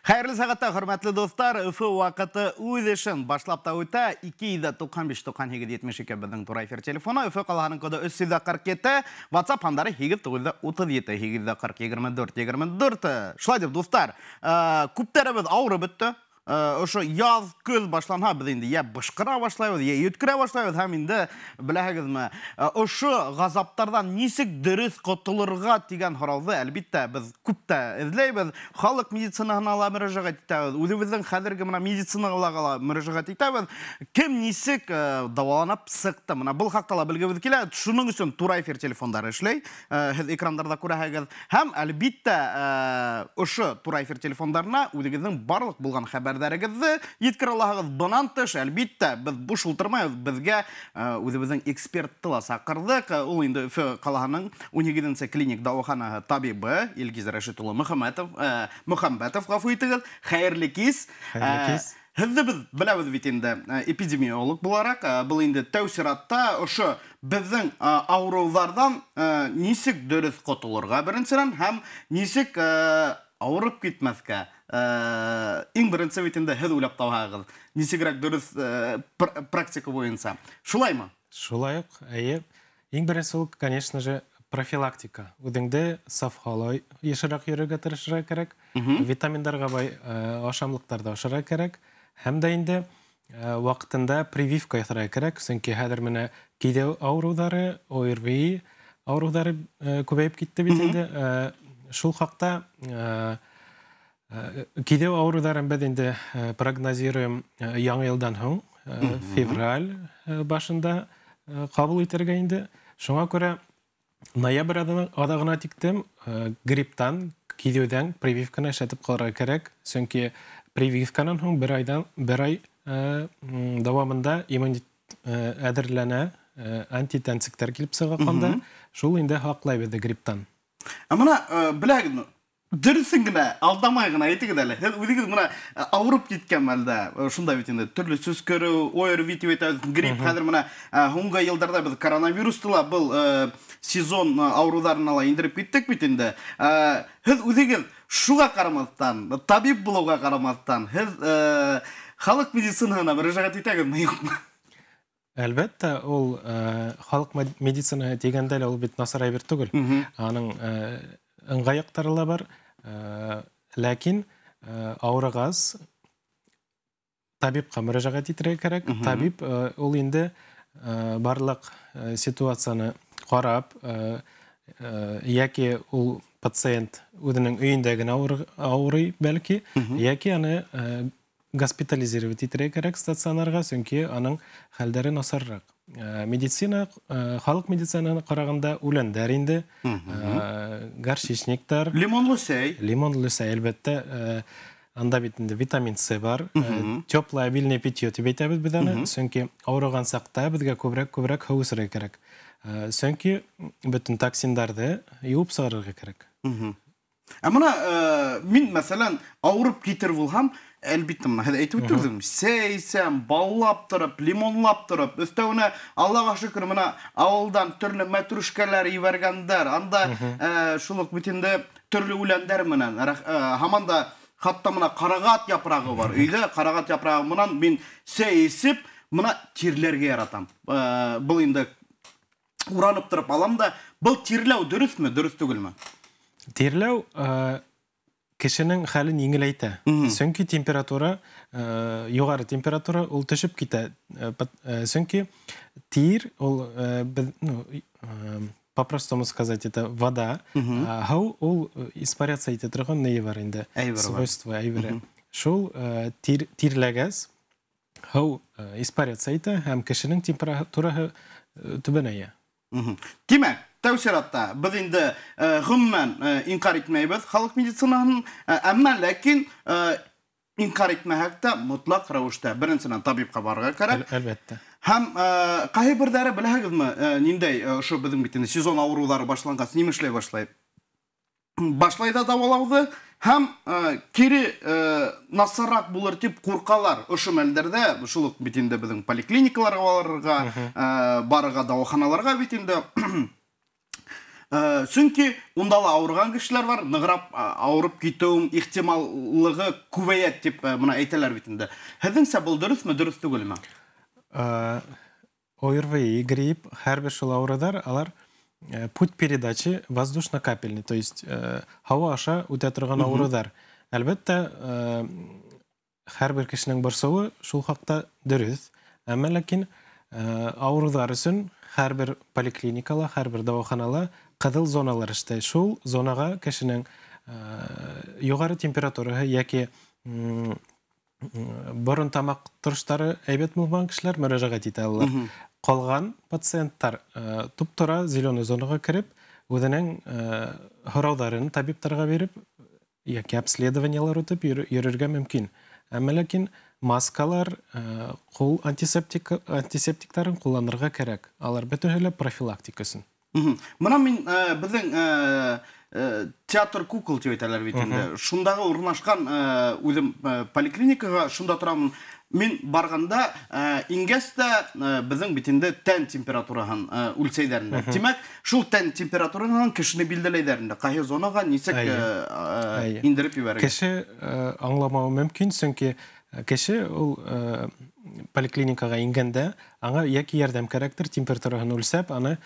Хәйерле сәғәттә, хөрмәтле дуҫтар, Өфө ваҡыты үҙ эшен башлап та үтә. 295 98 72 беҙҙең тура эфир телефоны. Өфө ҡалаһының коды 347, WhatsApp һандары 8937 840 24 24. Шулай тип, дуҫтар, күптәребеҙ ауырып бөттө. Ошо яҙ, көҙ башланһа, беҙ инде йә бышҡыра башлайбыҙ, йә йүткерә башлайбыҙ, һәм инде беләһегеҙме, ошо ғазаптарҙан нисек дөрөҫ ҡотолорға тигән һорауҙы әлбиттә беҙ күп тә эҙләйбеҙ. Халыҡ медицинаһына ла мөрәжәғәт итәбеҙ, үҙебеҙҙең хәҙерге мына медицинаға ла мөрәжәғәт итәбеҙ. Кем нисек дауаланып сыҡты, мына был хаҡта ла белгебеҙ килә. Шуның өсөн тура эфир телефондары эшләй, һеҙ экрандарҙа күрәһегеҙ. Һәм әлбиттә ошо тура эфир телефондарына үҙегеҙҙең барлыҡ булған хәбәрҙәрегеҙҙе еткерә алаһығыҙ. Бынан тыш, әлбиттә, беҙ буш ултырмайбыҙ, беҙгә үҙебеҙҙең экспертты ла саҡырҙыҡ. Ул инде Өфө ҡалаһының 17-нсе клиник дауаханаһы табибы Илгиз Рәшит улы Мөхәммәтов, ғәфү итегеҙ. Хәйерле кис. Хәйерле кис. Һеҙҙе беҙ беләбеҙ бит инде эпидемиолог булараҡ. Был инде тәү сиратта ошо беҙҙең ауырыуҙарҙан нисек дөрөҫ ҡотолорға беренсенән һәм нисек ауырып китмәҫкә. Иң беренсе бит инде һеҙ уйлап табаһығыҙ, нисегерәк дөрөҫ практика буйынса. Шулаймы? Шулай уҡ, эйе. Иң беренсе ул, конечно же, профилактика. Үҙеңде саф һауала йышыраҡ йөрөргә тырышырға кәрәк, витаминдарға бай ашамлыҡтарҙы ашарға кәрәк, һәм дә инде ваҡытында прививка яһарға кәрәк, сөнки хәҙер менә киҙәү ауырыуҙары, ОРВИ ауырыуҙары күбәйеп китте бит инде. Шул хаҡта киҙәү ауырыуҙарын беҙ инде прогнозируем яңы йылдан һуң, февраль башында ҡабул итергә инде. Шуңа күрә ноябрь аҙағына тиктем грипптан, киҙәүҙән прививканы эшләтеп ҡалырға кәрәк, сөнки прививканан һуң бер ай дауамында иммунитет әҙерләнә, антитәнсектәр килеп сыға ҡанда, шул инде һаҡлай беҙҙе грипптан. Ә мына беләһегеҙме, дөрөҫөн генә, алдамай ғына әйтегеҙ әле. Һеҙ үҙегеҙ мына ауырып киткән мәлдә, шундай бит инде төрлө сөскөрөү, ОРВИ тип әйтәбеҙ, грипп. Хәҙер мына һуңғы йылдарҙа беҙ коронавирусты ла был сезон ауырыуҙарына ла индереп киттек бит инде. Һеҙ үҙегеҙ шуға ҡарамаҫтан, табип булыуға ҡарамаҫтан, һеҙ халыҡ медицинаһына мөрәжәғәт итәгеҙме, юҡмы? Әлбәттә, ул халыҡ медицинаһы тигәндә лә ул бит насар әйбер түгел. Аның ыңғай яҡтары ла бар, ләкин ауырығас табипҡа мөрәжәғәт итергә кәрәк. Табип ул инде барлыҡ ситуацияны ҡарап, йәки ул пациент үҙенең өйөндә генә ауырый бәлки, йәки аны госпитализировать итергә кәрәк стационарға, сөнки аның хәлдәре насарыраҡ. Медицина, халыҡ медицинаһына ҡарағанда үләндәр инде, горчичниктар. Лимонлы сәй. Лимонлы сәй, әлбәттә. Анда бит инде витамин С бар. Теплое обильное питье тип әйтәбеҙ беҙ аны, сөнки ауырыған саҡта беҙгә күберәк һыу эсергә кәрәк. Сөнки бөтөн токсиндарҙы йыуып сығарырға кәрәк. Ә мына мин, мәҫәлән, ауырып китер булһам, әлбиттә, мына һеҙ әйтеп үттегеҙ, сәй эсәм, баллап тороп, лимонлап тороп, өҫтәүенә, Аллаға шөкөр, мына ауылдан төрлө мәтрүшкәләр ебәргәндәр, анда шул уҡ бит инде төрлө үләндәр менән, һаман да хатта мына ҡарағат япрағы бар, өйҙә ҡарағат япрағы менән мин сәй эсеп, мына тирләргә яратам. Был инде уранып тороп алам да, был тирләү дөрөҫмө, дөрөҫ түгелме? Тирләү кешенең хәлен еңеләйтә. Сөнки температура, юғары температура ул төшөп китә. Сөнки тир ул, по-простому сказать, это вода. Һыу ул испаряться итә торған ни бар инде? Әйбер бар. Свойство әйбере. Шул тирләгәс һыу испаряться итә һәм кешенең температураһы түбәнәйә. Тимәк, тәү сиратта беҙ инде ғөмүмән инҡар итмәйбеҙ халыҡ медицинаһын, әммә ләкин инҡар итмәһәк тә мотлаҡ рәүештә беренсенән табипҡа барырға кәрәк. Әлбәттә. Һәм ҡайһы берҙәре беләһегеҙме, ниндәй, ошо беҙҙең бит инде сезон ауырыуҙары башланғас нимә эшләй башлай? Башлай ҙа дауалауҙы һәм кире насарраҡ булыр тип ҡурҡалар. Ошо мәлдәрҙә шул уҡ бит инде беҙҙең поликлиникаларға барырға, барырға, дауаханаларға бит инде. Сөнки унда ла ауырған кешеләр бар, нығыраҡ ауырып китеү ихтималлығы күбәйә тип мына әйтәләр бит инде. Һеҙҙеңсә был дөрөҫмө, дөрөҫ түгелме? ОРВИ, грипп, һәр бер шул ауырыуҙар, алар путь передачи воздушно-капельный, то есть һауа аша үтә торған ауырыуҙар. Әлбәттә, һәр бер кешенең борсоуы шул хаҡта дөрөҫ. Әммә ләкин ауырыуҙар өсөн һәр бер поликлиникала, һәр бер дауаханала ҡыҙыл зоналар эшләй. Шул зонаға кешенең юғары температураһы йәки борон тамаҡ тороштары әйбәт булмаған кешеләр мөрәжәғәт итә алалар. Ҡалған пациенттар туп-тура зеленый зонаға кереп, үҙенең һорауҙарын табиптарға биреп, йәки обследованиелар үтеп йөрөргә мөмкин. Әммә ләкин маскалар, ҡул антисептиктарын ҡулланырға кәрәк. Алар бөтөһө лә профилактика өсөн. Мына мин беҙҙең театр кукол тип әйтәләр бит инде. Шундағы урынлашҡан үҙем поликлиникаға шунда торамын. Мин барғанда ингәс тә беҙҙең бит инде тән температураһын үлсәйҙәр инде. Тимәк, шул тән температураһынан кешене билдәләйҙәр инде. Ҡайһы зонаға нисек индереп ебәрергә. Кеше аңламауы мөмкин, сөнки кеше ул поликлиникаға ингәндә аңа йәки ярҙам кәрәктер, температураһын үлсәп, аны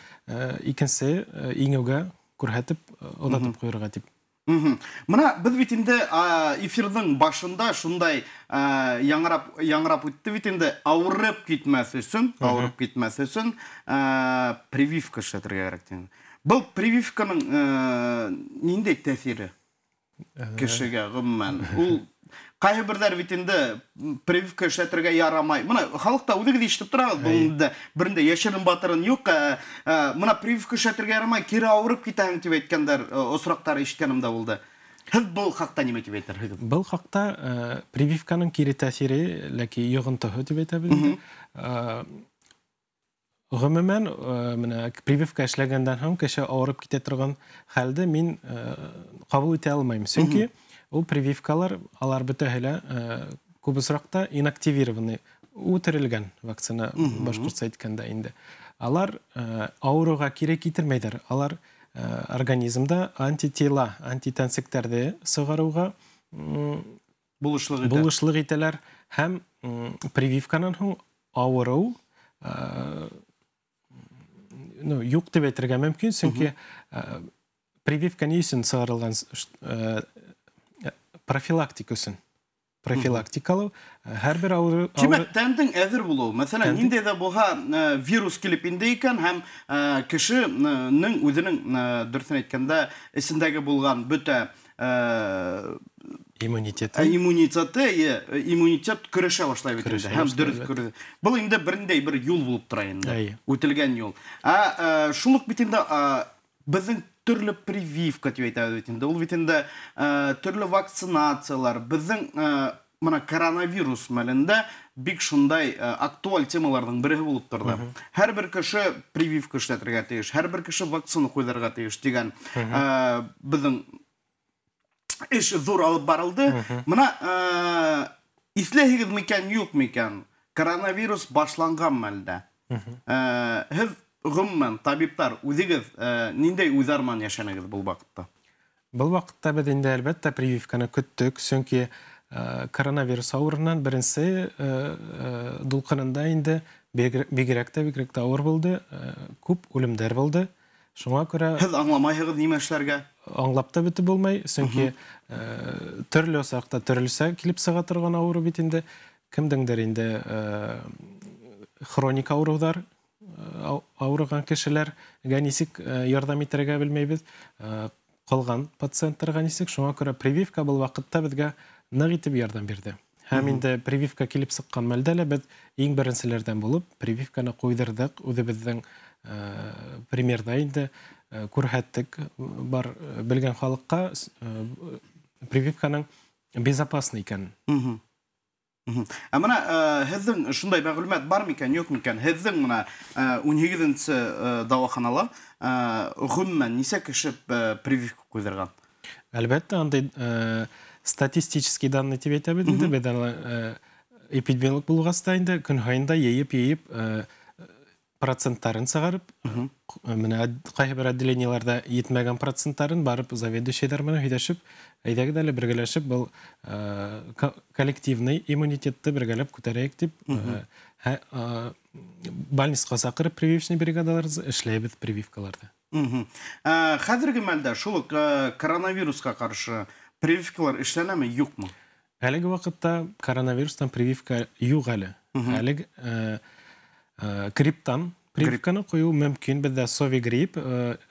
икенсе иңеүгә күрһәтеп, оҙатып ҡуйырға тип. Мына беҙ бит инде эфирҙың башында шундай яңырап үтте бит инде, ауырып китмәҫ өсөн, прививка эшләтергә кәрәк тигән. Был прививканың ниндәй тәьҫире кешегә ғөмүмән? Ул ҡайһы берҙәр бит инде прививка эшләтергә ярамай. Мына халыҡта үҙегеҙ ишетеп тораһығыҙ, был инде берендә йәшерен батырын юҡ. Мына прививка эшләтергә ярамай, кире ауырып китәһең тип әйткәндәр осраҡтар ишеткәнем дә булды. Һеҙ был хаҡта нимә тип әйтерһегеҙ? Был хаҡта прививканың кире тәьҫире, ләки йоғонтоһо тип әйтәбеҙ инде. Ғөмүмән, мына прививка эшләгәндән һуң кеше ауырып китә торған хәлде мин ҡабул итә алмайым. Сөнки ул прививкалар, алар бөтәһе лә күп осраҡта инактивированный, үтерелгән вакцина, башҡортса әйткәндә инде. Алар ауырыуға кире китермәйҙәр. Алар организмда антитела, антитәнсектәрҙе сығарыуға булышлыҡ итәләр. Һәм прививканан һуң ауырыу юҡ тип әйтергә мөмкин, сөнки прививка ни өсөн сығарылған? Профилактика өсөн. Профилактикалау һәр бер ауырыу. Тимәк, тәндең әҙер булыуы. Мәҫәлән, ниндәй ҙә булһа вирус килеп инде икән, һәм кешенең үҙенең, дөрөҫөн әйткәндә, эсендәге булған бөтә иммунитеты, иммунитет көрәшә башлай бит инде. Һәм дөрөҫ көрәшә. Был инде берендәй бер юл булып тора инде. Үтелгән юл. Ә шул уҡ бит инде беҙҙең төрлө прививка тип әйтәбеҙ бит инде. Ул бит инде төрлө вакцинациялар. Беҙҙең мына коронавирус мәлендә бик шундай актуаль темаларҙың береһе булып торҙо. Һәр бер кеше прививка эшләтергә тейеш, һәр бер кеше вакцина ҡуйҙырырға тейеш тигән беҙҙең эш ҙур алып барылды. Мына иҫләйһегеҙ микән, юҡ микән? Коронавирус башланған мәлдә. Һеҙ ғөмүмән табиптар үҙегеҙ ниндәй уйҙар менән йәшәнегеҙ был ваҡытта? Был ваҡытта беҙ инде әлбәттә прививканы көттөк, сөнки коронавирус ауырынан беренсе дулҡынында инде бигерәк тә ауыр булды, күп үлемдәр булды. Шуңа күрә һеҙ аңламайһығыҙ нимә эшләргә? Аңлап та бөтөп булмай, сөнки төрлө осраҡта төрлөсә килеп сыға торған ауырыу бит инде. Кемдеңдер инде хроник ауырыуҙар ауырыған кешеләргә нисек ярҙам итергә белмәйбеҙ, ҡалған пациенттарға нисек. Шуңа күрә прививка был ваҡытта беҙгә ныҡ итеп ярҙам бирҙе. Һәм инде прививка килеп сыҡҡан мәлдә лә беҙ иң беренселәрҙән булып прививканы ҡуйҙырҙыҡ, үҙебеҙҙең примерҙа инде күрһәттек бар белгән халыҡҡа прививканың безопасный икәнен. Ә мына һеҙҙең шундай мәғлүмәт бар микән, юҡ микән? Һеҙҙең мына 18-нсе дауаханала ғөмүмән нисә кеше прививка ҡуйҙырған? Әлбәттә, андай статистический данные тип әйтәбеҙ инде. Беҙ эпидемиолог булғас та инде көн һайын да йыйып-йыйып Проценттарын сығарып, менә ҡайһы бер отделениеларҙа етмәгән проценттарын барып заведующийҙар менән һөйләшеп, әйҙәгеҙ әле бергәләшеп был коллективный иммунитетты бергәләп күтәрәйек тип, больницаға саҡырып прививочный бригадалар эшләйбеҙ прививкаларҙы. Хәҙерге мәлдә шул уҡ коронавирусҡа ҡаршы прививкалар эшләнәме, юҡмы? Әлеге ваҡытта коронавирустан прививка юҡ әле. Әлеге грипптан прививканы ҡуйыу мөмкин. Беҙҙә Совигрипп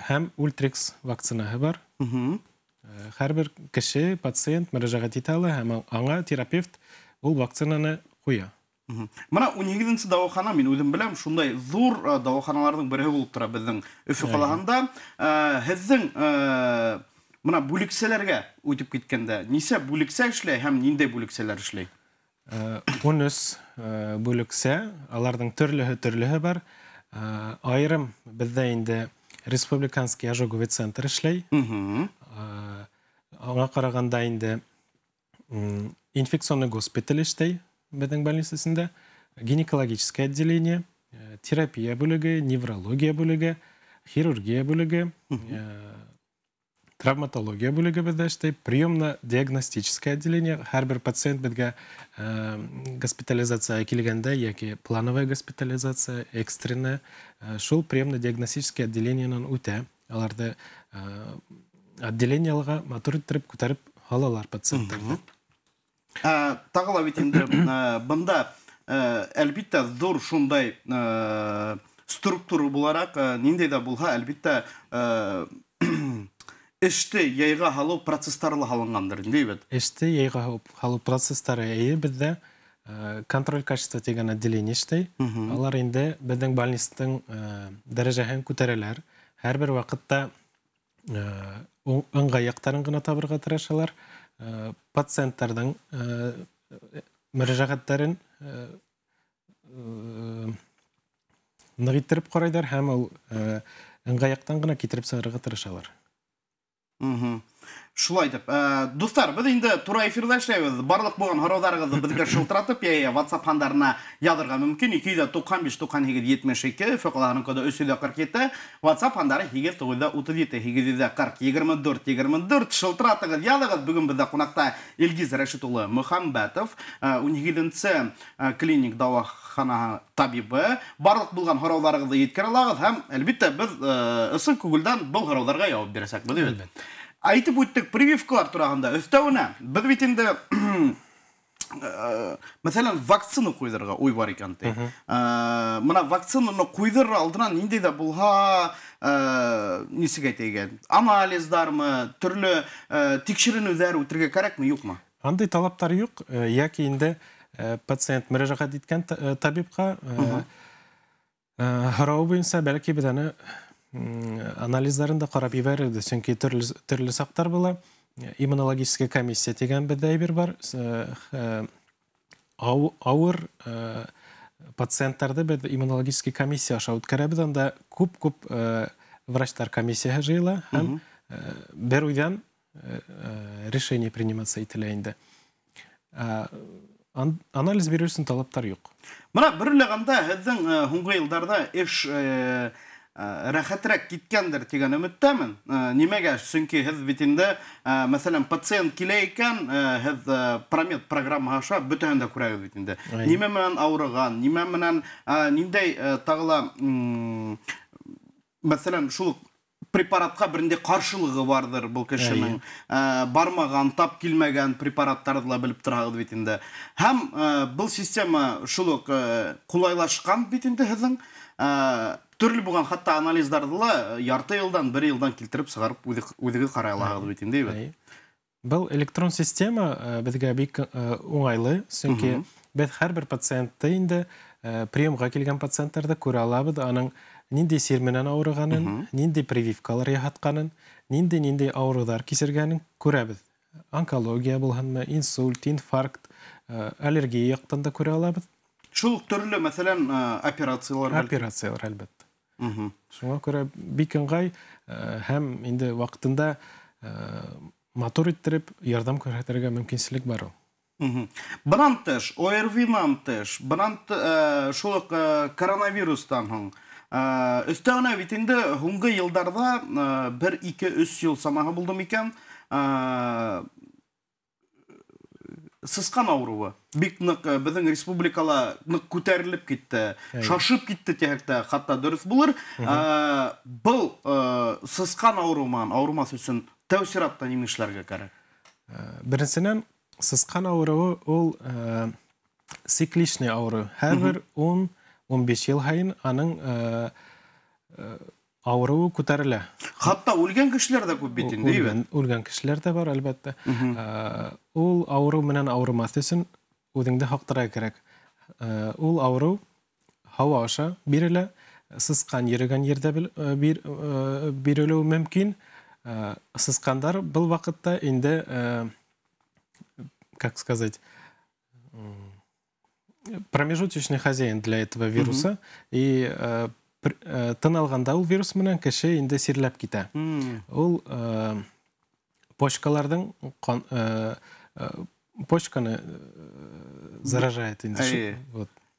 һәм Ультрикс вакцинаһы бар. Һәр бер кеше, пациент мөрәжәғәт итә ала һәм аңа терапевт ул вакцинаны ҡуя. Мына 18-нсе дауахана, мин үҙем беләм, шундай ҙур дауаханаларҙың береһе булып тора беҙҙең Өфө ҡалаһында. Һеҙҙең мына бүлексәләргә үтеп киткәндә нисә бүлексә эшләй һәм ниндәй бүлексәләр эшләй? 13 бүлексә, аларҙың төрлөһө бар. Айырым беҙҙә инде Республиканский ожоговый центр эшләй. Аңа ҡарағанда инде инфекционный госпиталь эшләй беҙҙең больницасында, гинекологическое отделение, терапия бүлеге, неврология бүлеге, хирургия бүлеге, травматология бүлеге беҙҙә эшләй, приемно-диагностическое отделение. Һәр бер пациент беҙгә госпитализация килгәндә йәки плановая госпитализация, экстренная, шул приемно-диагностическое отделениенан үтә. Аларҙы отделениеларға матур иттереп күтәреп алалар пациенттарҙы. Тағы ла бит инде бында әлбиттә ҙур шундай структура булараҡ, ниндәй ҙә булһа, әлбиттә эште яйға һалыу процесстары ла һалынғандыр, инде бит? Эште яйға һалыу процесстары эйе, беҙҙә контроль качества тигән отделение эшләй. Алар инде беҙҙең больницаның дәрәжәһен күтәрәләр. Һәр бер ваҡытта ыңғай яҡтарын ғына табырға тырышалар. Пациенттарҙың мөрәжәғәттәрен ныҡ иттереп ҡарайҙар һәм ул ыңғай яҡтан ғына китереп сығарырға тырышалар. Шулай итеп, дуҫтар, беҙ инде тура эфирҙа эшләйбеҙ. Барлыҡ булған һорауҙарығыҙҙы беҙгә шылтыратып, йә WhatsApp һандарына яҙырға мөмкин. 295 98 72, Өфө ҡалаһының коды 347, WhatsApp һандары 8 937 840 24 24. Шылтыратығыҙ, яҙығыҙ. Бөгөн беҙҙә ҡунаҡта Илгиз Рәшит улы Мөхәмбәтов, 17-нсе клиник дауаханаһы табибы. Барлыҡ булған һорауҙарығыҙҙы еткерә алағыҙ һәм, әлбиттә, беҙ ысын күңелдән был һорауҙарға яуап бирәсәкбеҙ, бит. Әйтеп үттек прививкалар тураһында. Өҫтәүенә, беҙ бит инде, мәҫәлән, вакцина ҡуйҙырырға уй бар икән, ти. Мына вакцинаны ҡуйҙырыр алдынан ниндәй ҙә булһа, нисек әйтәйек, анализдармы, төрлө тикшеренеүҙәр үтергә кәрәкме, юҡмы? Андай талаптар юҡ, йәки инде пациент мөрәжәғәт иткән табипҡа, һорауы буйынса, бәлки беҙ аны анализдарын да ҡарап ебәрербеҙ, сөнки төрлө саҡтар була. Иммунологическая комиссия тигән беҙҙә әйбер бар. Ауыр пациенттарҙы беҙ иммунологический комиссия аша үткәрәбеҙ. Анда күп-күп врачтар комиссияһы жыйыла һәм бер уйҙан решение приниматься ителә инде. Анализ биреү өсөн талаптар юҡ. Мына бер уйлағанда һеҙҙең һуңғы йылдарҙа эш рәхәтерәк киткәндер тигән өмөттәмен. Нимәгә? Сөнки һеҙ бит инде, мәҫәлән, пациент килә икән, һеҙ промед программаһы аша бөтәһен дә күрәгеҙ бит инде. Нимә менән ауырыған, нимә менән, ниндәй, тағы ла, мәҫәлән, шул препаратҡа бер ниндәй ҡаршылығы барҙыр был кешенең. Бармаған, тап килмәгән препараттарҙы ла белеп тораһығыҙ бит инде. Һәм был система шул уҡ ҡулайлашҡан бит инде һеҙҙең. Төрлө булған хатта анализдарҙы ла ярты йылдан, бер йылдан килтереп сығарып үҙегеҙ ҡарай алаһығыҙ бит инде, бит. Был электрон система беҙгә бик уңайлы, сөнки беҙ һәр бер пациентты инде, приемға килгән пациенттарҙы күрә алабыҙ, аның ниндәй сир менән ауырығанын, ниндәй прививкалар яһатҡанын, ниндәй-ниндәй ауырыуҙар кисергәнен күрәбеҙ. Онкология булһынмы, инсульт, инфаркт, аллергия яҡтан да күрә алабыҙ. Шул уҡ төрлө, мәҫәлән, операциялар бәлки? Операциялар, әлбәттә. Шуңа күрә бик ыңғай, һәм инде ваҡытында, матур иттереп ярҙам күрһәтергә мөмкинселек бар ул. Бынан тыш, ОРВИ-нан тыш, бынан шул уҡ, коронавирустан һуң, Өҫтәүенә бит инде һуңғы йылдарҙа 1, 2, 3 йыл самаһы булды микән, сысҡан ауырыуы бик ныҡ беҙҙең республикала ныҡ күтәрелеп китте, шашып китте тиһәк тә хатта дөрөҫ булыр. Был сысҡан ауырыуы менән ауырымаҫ өсөн тәү сиратта нимә эшләргә кәрәк? Беренсенән, сысҡан ауырыуы ул цикличный ауырыу. Һәр бер 10-15 йыл һайын аның ауырыуы күтәрелә. Хатта үлгән кешеләр дә күп бит инде, әйбәт. Үлгән кешеләр дә бар, әлбәттә. Ул ауырыу менән ауырымаҫ өсөн үҙеңде һаҡтырға кәрәк. Ул ауырыу һауа аша бирелә, сысҡан йөрөгән ерҙә бирелеүе мөмкин. Сысҡандар был ваҡытта инде, как сказать, промежуточный хозяин для этого вируса. И тын алғанда ул вирус менән кеше инде сирләп китә. Ул почкаларҙың почканы заражает инде.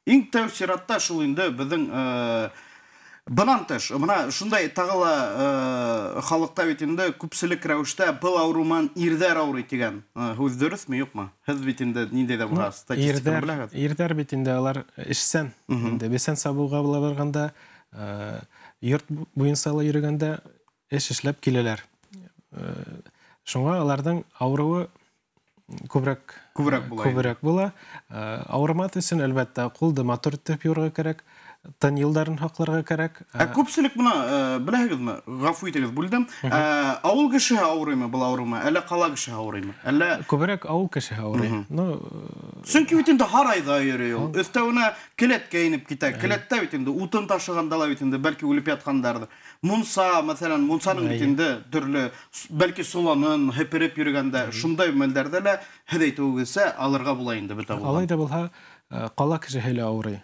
Иң тәү сиратта шул инде беҙҙең бынан тыш, бына шундай тағы ла халыҡта бит инде күпселек рәүештә был ауырыу менән ирҙәр ауырый тигән һүҙ дөрөҫмө, юҡмы? Һеҙ бит инде ниндәй ҙә булһа статистиканы беләһегеҙ. Ирҙәр бит инде алар эшсән. Инде бесән сабыуға була барғанда, йорт буйынса ла йөрөгәндә эш эшләп киләләр. Шуңа аларҙың ауырыуы күберәк була. Ауырымаҫ өсөн, әлбәттә, ҡулды матур итеп йыуырға кәрәк, тын юлдарын һаҡларға кәрәк. Ә күпселек бына, беләһегеҙме, ғәфү итегеҙ, бүлдем. Ауыл кешеһе ауырыймы был ауырыумы, әллә ҡала кешеһе ауырыймы? Әллә күберәк ауыл кешеһе ауырый. Сөнки бит инде һарайҙа йөрөй ул. Өҫтәүенә келәткә инеп китә. Келәттә бит инде утын ташығанда ла бит инде бәлки үлеп ятҡандарҙыр. Мунса, мәҫәлән, мунсаның бит инде төрлө, бәлки соланын һепереп йөрөгәндә, шундай мәлдәрҙә лә һеҙ әйтеүегеҙсә алырға була инде бөтә булған. Алай ҙа булһа, ҡала кешеһе лә ауырый.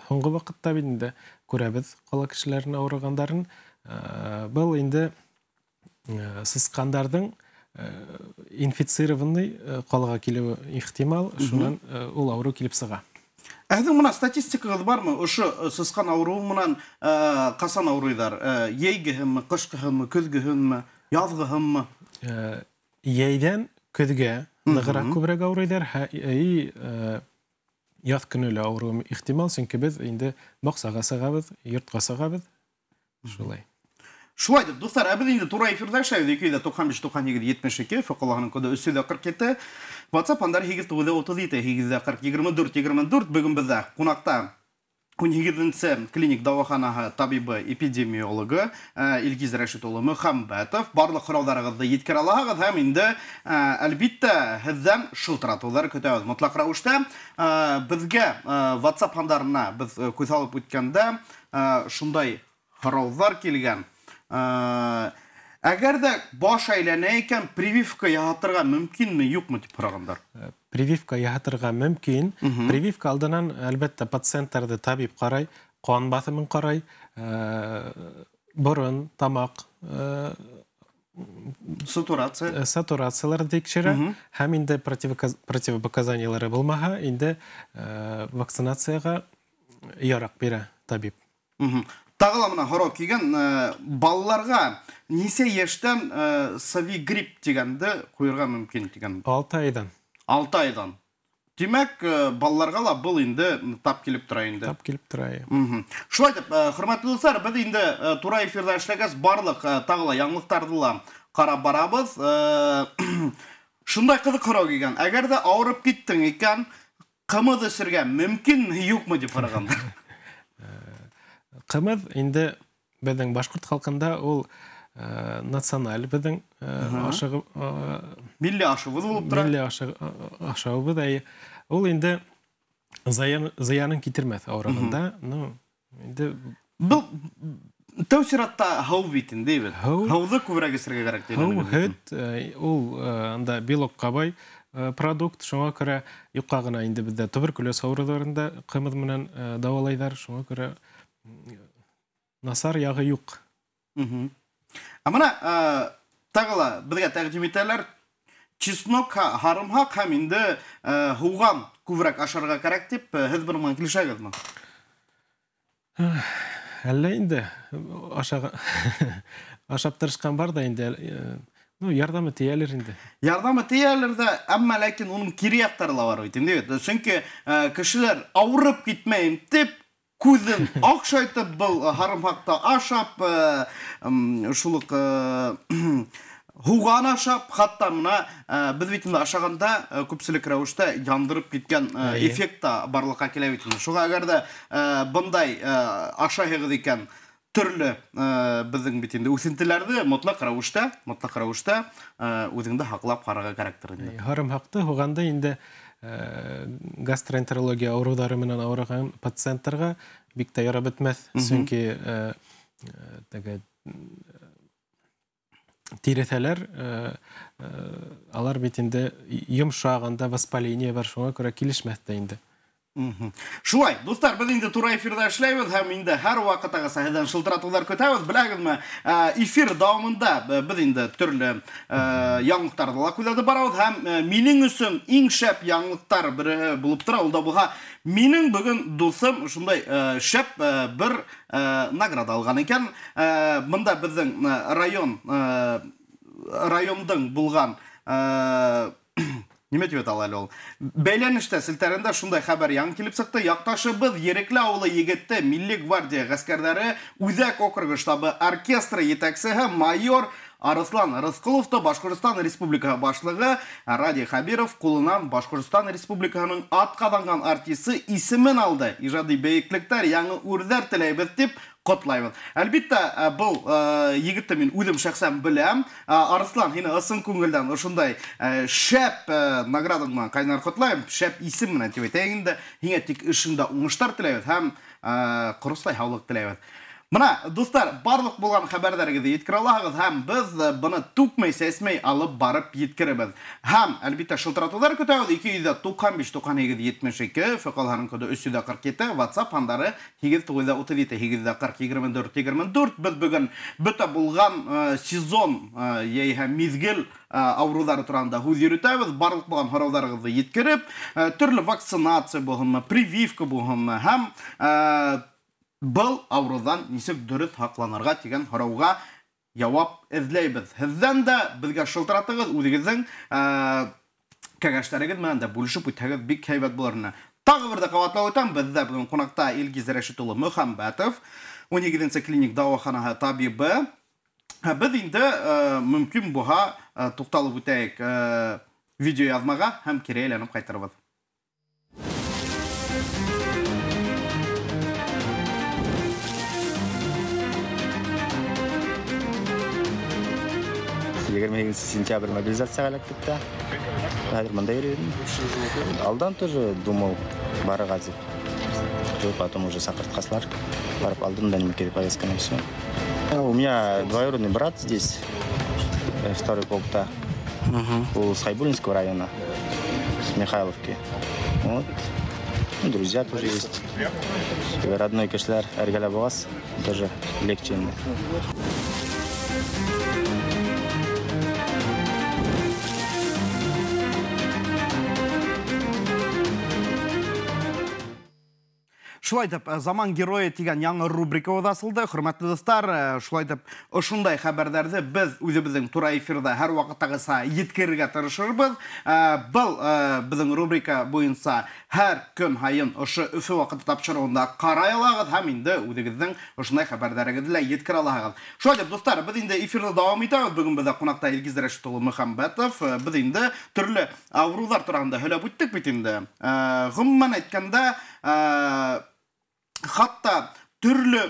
Һуңғы ваҡытта бит инде күрәбеҙ ҡала кешеләренең ауырығандарын. Был инде сысҡандарҙың инфицированный ҡалаға килеүе ихтимал, шунан ул ауырыу килеп сыға. Ә һеҙҙең бына статистикағыҙ бармы? Ошо сысҡан ауырыуы менән ҡасан ауырыйҙар? Йәйгеһенме, ҡышҡыһынмы, көҙгөһөнмө, яҙғыһынмы? Йәйҙән көҙгә нығыраҡ күберәк ауырыйҙар. Яҙ көнө лә ауырыуы ихтимал, сөнки беҙ инде баҡсаға сығабыҙ, йортҡа сығабыҙ. Шулай. Шулай итеп, дуҫтар, ә беҙ инде тура эфирҙа эшләйбеҙ. 295 98 72, Өфө ҡалаһының коды 347, WhatsApp һандары 8 937 840 24 24. Бөгөн беҙҙә ҡунаҡта 18-нсе клиник дауаханаһы табибы, эпидемиологы Илгиз Рәшит улы Мөхәмбәтов. Барлыҡ һорауҙарығыҙҙы еткерә алаһығыҙ һәм инде, әлбиттә, һеҙҙән шылтыратыуҙар көтәбеҙ. Мотлаҡ рәүештә беҙгә WhatsApp һандарына беҙ күҙ һалып үткәндә шундай һорауҙар килгән. Әгәр ҙә баш әйләнә икән, прививка яһатырға мөмкинме, юҡмы тип һорағандар. Прививка яһатырға мөмкин. Прививка алдынан, әлбәттә, пациенттарҙы табип ҡарай, ҡан баҫымын ҡарай, борон, тамаҡ, сатурация, сатурацияларҙы тикшерә һәм инде противопоказаниялары булмаһа, инде вакцинацияға яраҡ бирә табип. Тағы ла бына һорау килгән, балаларға нисә йәштән совигрипп тигәнде ҡуйырға мөмкин тигән? 6 айҙан. 6 айҙан. Тимәк, балаларға ла был инде тап килеп тора инде. Тап килеп тора, иә. Шулай итеп, хөрмәтле дуҫтар, беҙ инде тура эфирҙа эшләгәс, барлыҡ тағы ла яңылыҡтарҙы ла ҡарап барабыҙ. Шундай ҡыҙыҡ һорау килгән. Әгәр ҙә ауырып киттең икән, ҡымыҙ эсергә мөмкинме, юҡмы тип һорағандар. Ҡымыҙ инде беҙҙең башҡорт халҡында ул националь беҙҙең ашығы, милли ашыбыҙ булып тора. Милли ашауыбыҙ, әйе. Ул инде зыянын китермәҫ ауырығанда. Ну, инде был тәү сиратта һыу бит инде, бит. Һыу. Һыуҙы күберәк эсергә кәрәк тигән Һыу, уйлайым. һөт, ул анда белокка бай продукт, шуңа күрә юҡҡа ғына инде беҙҙә туберкулез ауырыуҙарында ҡымыҙ менән дауалайҙар, шуңа күрә насар яғы юҡ. Ә бына тағы ла беҙгә тәҡдим итәләр, чеснок, һарымһаҡ һәм инде һуған күберәк ашарға кәрәк тип, һеҙ бының менән килешәгеҙме? Әллә инде ашап тырышҡан бар да инде. Ну, ярҙамы тейәлер инде. Ярҙамы тейәлер ҙә, әммә ләкин уның кире яҡтары ла бар бит инде. Сөнки кешеләр ауырып китмәйем тип күҙен аҡшайтып был һарымһаҡты ашап, шул уҡ һуған ашап, хатта мына беҙ бит инде ашағанда күпселек рәүештә яндырып киткән эффект та барлыҡҡа килә бит инде. Шуға әгәр ҙә бындай ашайһығыҙ икән, төрлө беҙҙең бит инде үҫентеләрҙе мотлаҡ рәүештә үҙеңде һаҡлап ҡарарға кәрәктер инде. Һарымһаҡты һуғанда инде гастроэнтерология ауырыуҙары менән ауырыған пациенттарға бик тә ярап бөтмәҫ, сөнки теге тиреҫәләр, алар бит инде йомшағанда воспаление бар, шуңа күрә килешмәҫ тә инде. Шулай, дуҫтар, беҙ инде тура эфирҙа эшләйбеҙ һәм инде һәр ваҡыттағыса һеҙҙән шылтыратыуҙар көтәбеҙ. Беләгеҙме, эфир дауамында беҙ инде төрлө яңылыҡтарҙы ла күҙәтеп барабыҙ һәм минең өсөн иң шәп яңылыҡтар береһе булып тора. Ул да булһа, минең бөгөн дуҫым шундай шәп бер награда алған икән. Бында беҙҙең райондың булған Нимә тип атала әле ул? Бәйләнештә селтәрендә шундай хәбәр яңы килеп сыҡты. Яҡташыбыҙ Ерекле ауылы егете Милли гвардия ғәскәрҙәре Үҙәк округы штабы оркестры етәксеһе майор Арыслан Рыҫҡоловты Башҡортостан Республикаһы башлығы Радий Хәбиров ҡулынан Башҡортостан Республикаһының атҡаҙанған артисы исемен алды. Ижади бейеклектәр, яңы үрҙәр теләйбеҙ тип ҡотлайбыҙ. Әлбиттә, был егетте мин үҙем шәхсән беләм. Арыслан, һине ысын күңелдән ошондай шәп наградаң менән ҡайнар ҡотлайым. Шәп исем менән тип әйтәйек инде. Һиңә тик эшеңдә уңыштар теләйбеҙ һәм ҡорослай һаулыҡ теләйбеҙ. Мына, дуҫтар, барлыҡ булған хәбәрҙәрегеҙҙе еткерә алаһығыҙ һәм беҙ быны түкмәй сәсмәй алып барып еткерәбеҙ. Һәм, әлбиттә, шылтыратыуҙар көтәбеҙ. 295 98 72, Фөҡалһаның коды 347, WhatsApp һандары 8937 840 24 24. Беҙ бөгөн бөтә булған сезон йәиһә миҙгел ауырыуҙары тураһында һүҙ йөрөтәбеҙ. Барлыҡ булған һорауҙарығыҙҙы еткереп, төрлө вакцинация булһынмы, прививка булһынмы һәм был ауырыуҙан нисек дөрөҫ һаҡланырға тигән һорауға яуап эҙләйбеҙ. Һеҙҙән дә беҙгә шылтыратығыҙ, үҙегеҙҙең кәңәштәрегеҙ менән дә бүлешеп үтһәгеҙ бик һәйбәт булыр ине. Тағы бер ҙә ҡабатлап үтәм, беҙҙә бөгөн ҡунаҡта Илгиз Рәшит улы Мөхәмбәтов, 12-нсе клиник дауаханаһы табибы. Беҙ инде мөмкин булһа туҡталып үтәйек видеояҙмаға һәм кире әйләнеп ҡайтырбыҙ. Сентябрь мобилизацияға эләктек тә. Хәҙер бында йөрөйм. Алдан тоже думал барырға тип. Потом уже саҡыртҡасылар. Барып алдым да нимәкәй повестканы, все. У меня двоюродный брат здесь, второй полкта. Ул с Хайбуллинского района, с Михайловки. Вот. Ну, друзья тоже есть. Родной кешеләр эргәлә булғас, тоже легче инде. Шулай итеп, Заман геройы тигән яңы рубрикабыҙ асылды. Хөрмәтле дуҫтар, шулай итеп, ошондай хәбәрҙәрҙе беҙ үҙебеҙҙең тура эфирҙа һәр ваҡыттағыса еткерергә тырышырбыҙ. Был беҙҙең рубрика буйынса һәр көн һайын ошо Өфө ваҡыты тапшырыуында ҡарай алағыҙ һәм инде үҙегеҙҙең ошондай хәбәрҙәрегеҙҙе лә еткерә алаһығыҙ. Шулай итеп, дуҫтар, беҙ инде эфирҙы дауам итәбеҙ. Бөгөн беҙҙә ҡунаҡта Илгиз Рәшит улы Мөхәмбәтов. Беҙ инде төрлө ауырыуҙар тураһында һөйләп үттек бит инде. Ғөмүмән әйткәндә, хатта төрлө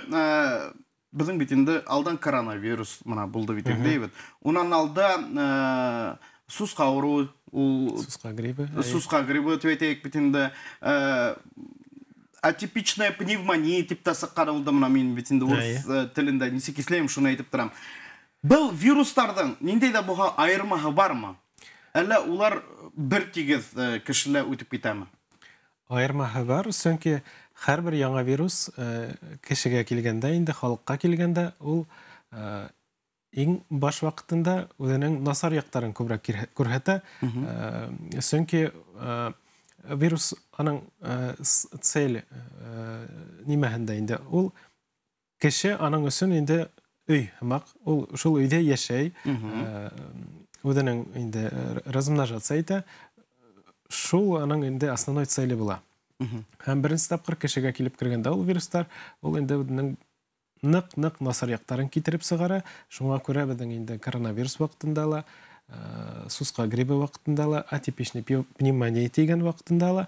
беҙҙең бит инде алдан коронавирус мына булды бит инде бит. Унан алда сусҡа ауырыуы, ул сусҡа грибы. Сусҡа грибы тип әйтәйек бит инде. Атипичная пневмония тип тә сыҡҡан булды мына мин бит инде урыҫ телендә нисек иҫләйем, шуны әйтеп торам. Был вирустарҙың ниндәй ҙә булһа айырмаһы бармы? Әллә улар бер тигеҙ кешелә үтеп китәме? Айырмаһы бар, сөнки һәр бер яңа вирус кешегә килгәндә, инде халыҡҡа килгәндә, ул иң баш ваҡытында үҙенең насар яҡтарын күберәк күрһәтә. Сөнки вирус аның цель нимәһендә инде ул Кеше аның өсөн инде өй һымаҡ, ул шул өйҙә йәшәй, үҙенең инде размножаться итә, шул аның инде основной цели була. Һәм беренсе тапҡыр кешегә килеп кергәндә ул вирустар, ул инде үҙенең ныҡ-ныҡ насар яҡтарын китереп сығара. Шуңа күрә беҙҙең инде коронавирус ваҡытында ла, сусҡа грибы ваҡытында ла, атипичный пневмония тигән ваҡытында ла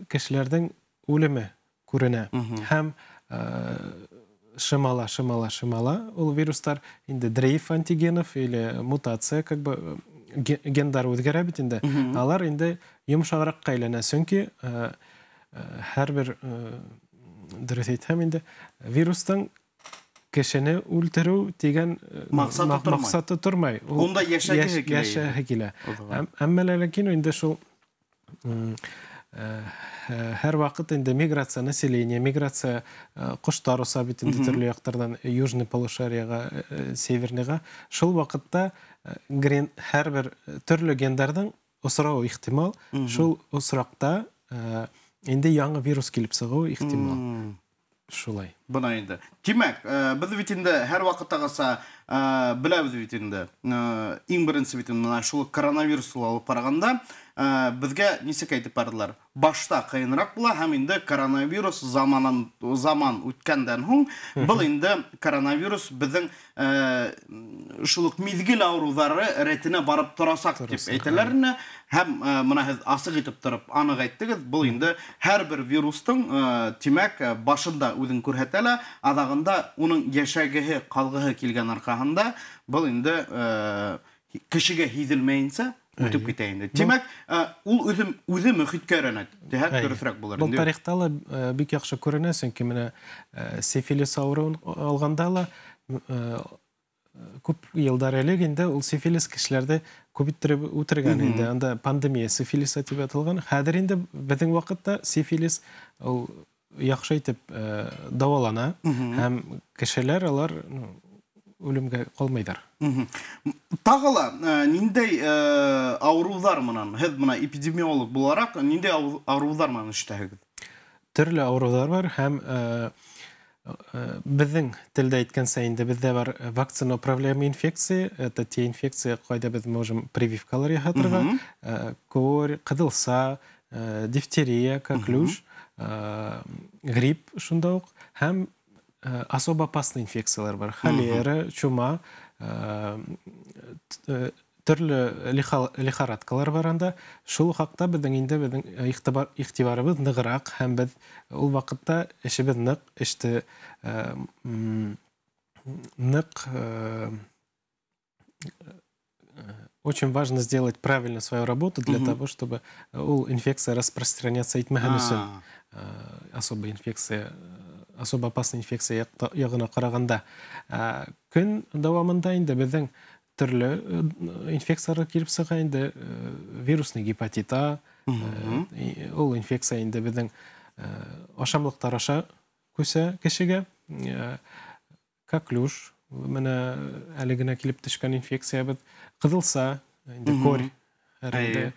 кешеләрҙең үлеме күренә. Һәм шымала, шымала, шымала ул вирустар инде дрейф антигенов или мутация, как бы гендар үҙгәрә бит инде. Алар инде йомшағыраҡҡа әйләнә, сөнки һәр бер, дөрөҫ әйтһәм инде, вирустың кешене үлтереү тигән маҡсаты тормай. Унда йәшәгеһе килә. Йәшәгеһе килә. Әммә ләкин инде шул һәр ваҡыт инде миграция населения, миграция ҡоштар оса бит инде төрлө яҡтарҙан южный полушарияға, северныйға. Шул ваҡытта һәр бер төрлө гендарҙың осрауы ихтимал. Шул осраҡта инде яңы вирус килеп сығыуы ихтимал. Шулай. Бына инде. Тимәк, беҙ бит инде һәр ваҡыттағыса беләбеҙ бит инде. Иң беренсе бит инде шул коронавирус алып барғанда беҙгә нисек әйтеп барҙылар? Башта ҡыйыныраҡ була һәм инде коронавирус заманан заман үткәндән һуң был инде коронавирус беҙҙең шул уҡ миҙгел ауырыуҙары рәтенә барып торасаҡ тип әйтәләр ине. Һәм мына һеҙ асыҡ итеп тороп аныҡ әйттегеҙ, был инде һәр бер вирустың тимәк башында үҙен күрһәтә лә, аҙағында уның йәшәгеһе, ҡалғыһы килгән арҡаһында был инде кешегә һиҙелмәйенсә үтеп китә инде. Тимәк, ул үҙе мөхиткә өйрәнә, тиһәк дөрөҫөрәк булыр инде. Был тарихта ла бик яҡшы күренә, сөнки менә сифилис ауырыуын алғанда ла күп йылдар элек инде ул сифилис кешеләрҙе күп иттереп үтергән инде. Анда пандемия сифилиса тип аталған. Хәҙер инде беҙҙең ваҡытта сифилис ул яҡшы итеп дауалана һәм кешеләр алар үлемгә ҡалмайҙар. Тағы ла ниндәй ауырыуҙар менән, һеҙ бына эпидемиолог булараҡ ниндәй ауырыуҙар менән эшләйһегеҙ? Төрлө ауырыуҙар бар һәм беҙҙең телдә әйткәнсә инде беҙҙә бар вакцина управляемой инфекции, это те инфекции, ҡайҙа беҙ можем прививкалар яһатырға, корь, ҡыҙылса, дифтерия, коклюш, грипп шунда уҡ һәм особо опасный инфекциялар бар. Холера, чума, төрлө лихорадкалар бар анда. Шул хаҡта беҙҙең инде беҙҙең иғтибарыбыҙ нығыраҡ һәм беҙ ул ваҡытта эшебеҙ ныҡ, эште ныҡ очень важно сделать правильно свою работу для того, чтобы ул инфекция распространяться итмәһен өсөн. Особо инфекция, особо опасный инфекция яғына ҡарағанда. Көн дауамында инде беҙҙең төрлө инфекциялар килеп сыға инде, вирусный гепатит А, ул инфекция инде беҙҙең ашамлыҡтар аша күсә кешегә. Коклюш, менә әле генә килеп төшкән инфекциябыҙ, ҡыҙылса, инде корь, инде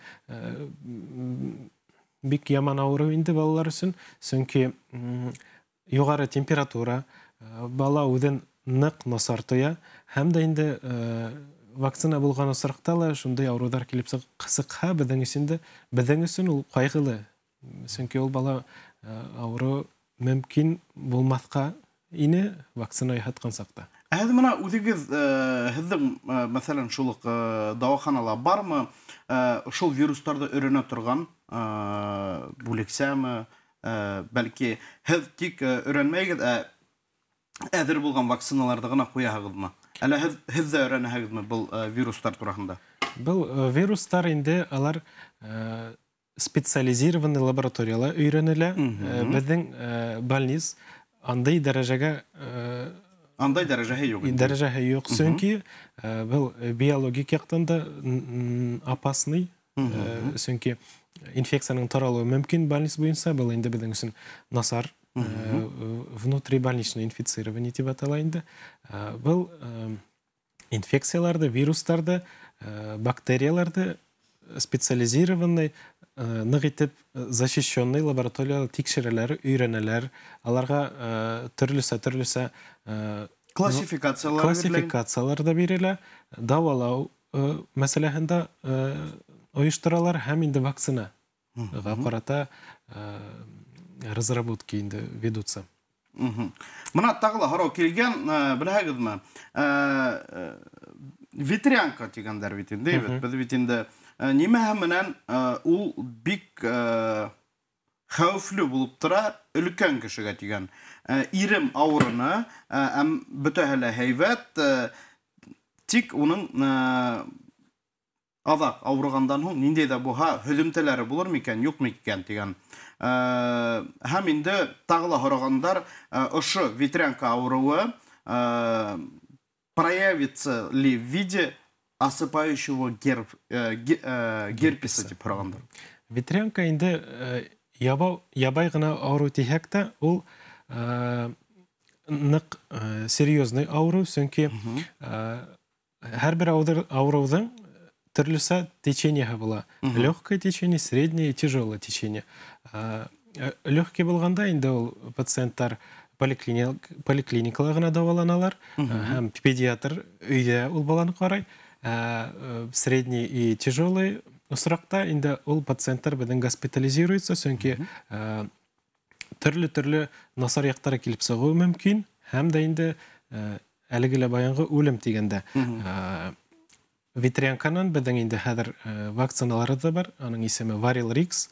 бик яман ауырыу инде балалар өсөн, сөнки юғары температура, бала үҙен ныҡ насар тоя, һәм дә инде вакцина булған осраҡта ла шундай ауырыуҙар килеп сыҡһа, беҙҙең өсөн дә, беҙҙең өсөн ул ҡайғылы, сөнки ул бала ауырыу мөмкин булмаҫҡа ине вакцина яһатҡан саҡта. Ә һеҙ бына үҙегеҙ, һеҙҙең, мәҫәлән, шул уҡ дауаханала бармы шул вирустарҙы өйрәнә торған бүлексәме, бәлки һеҙ тик өйрәнмәйегеҙ, ә әҙер булған вакциналарҙы ғына ҡуяһығыҙмы? Әллә һеҙ ҙә өйрәнәһегеҙме был вирустар тураһында? Был вирустар инде алар специализированный лабораторияла өйрәнелә. Беҙҙең больниц андай дәрәжәгә андай дәрәжәһе юҡ. Дәрәжәһе юҡ, сөнки был биологик яҡтан да опасный, сөнки инфекцияның таралыуы мөмкин больниц буйынса, был инде беҙҙең өсөн насар, внутрибольничное инфицирование тип атала инде. Был инфекцияларҙы, вирустарҙы, бактерияларҙы специализированный ныҡ итеп защищенный лабораторияла тикшерәләр, өйрәнәләр. Аларға төрлөсә классификациялар да бирелә, дауалау мәсьәләһендә ойошторалар һәм инде вакцинаға ҡарата разработки инде ведутся. Мына тағы ла һорау килгән, беләһегеҙме? Ветрянка тигәндәр бит инде, беҙ бит инде нимәһе менән ул бик хәүефле булып тора өлкән кешегә тигән. Ирем ауырыны, бөтәһе лә һәйбәт, тик уның аҙаҡ ауырығандан һуң ниндәй ҙә булһа һөҙөмтәләре булыр микән, юҡ микән тигән. Һәм инде тағы ла һорағандар, ошо ветрянка ауырыуы проявится ли в виде осыпающего герпеса тип һорағандар. Ветрянка инде ябай ғына ауырыу тиһәк тә, ул ныҡ серьезный ауырыу, сөнки һәр бер ауырыуҙың төрлөсә течениеһы була. Легкое течение, среднее и тяжелое течение. Легкий булғанда инде ул пациенттар поликлиникала ғына дауаланалар, һәм педиатр өйҙә ул баланы ҡарай. Средний и тяжелый осраҡта инде ул пациенттар беҙҙең госпитализируется, сөнки төрлө-төрлө насар яҡтары килеп сығыуы мөмкин, һәм дә инде әлеге лә баянғы үлем тигәндә. Ветрянканан беҙҙең инде хәҙер вакциналары да бар, аның исеме Варилрикс.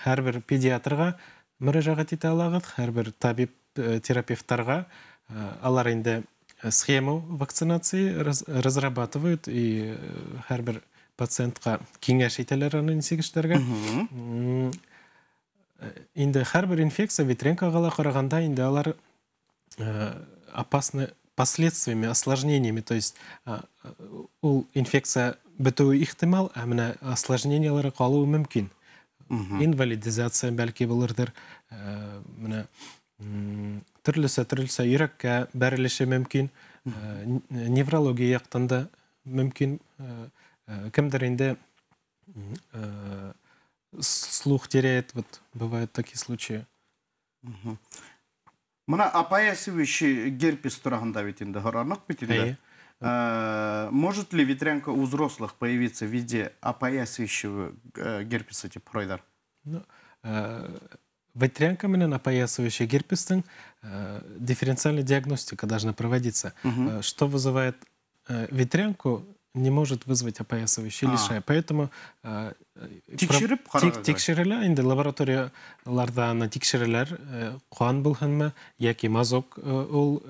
Һәр бер педиатрға мөрәжәғәт итә алағыҙ, һәр бер табип терапевттарға. Алар инде схему вакцинации разрабатывают и һәр бер пациентҡа киңәш итәләр аны нисек эшләргә. Инде һәр бер инфекция ветрянкаға ла ҡарағанда инде алар опасны последствиями, осложнениями, то есть ул инфекция бөтөүе ихтимал, ә менә осложнениялары ҡалыуы мөмкин. Инвалидизация бәлки булырҙыр, менә төрлөсә йөрәккә бәрелеше мөмкин, неврология яҡтан да мөмкин. Кемдер инде слух теряет, вот бывают такие случаи. Мына опоясывающий герпес тураһында бит инде һораныҡ бит инде. Может ли ветрянка у взрослых появиться в виде опоясывающего герпеса тип һорайҙар? Ветрянка менән опоясывающий герпестың дифференциальная диагностика должна проводиться. Что вызывает ветрянку, не может вызвать опоясывающий лишай. Поэтому тикшерелә инде лабораторияларҙа аны тикшереләр, ҡан булһынмы йәки мазок ул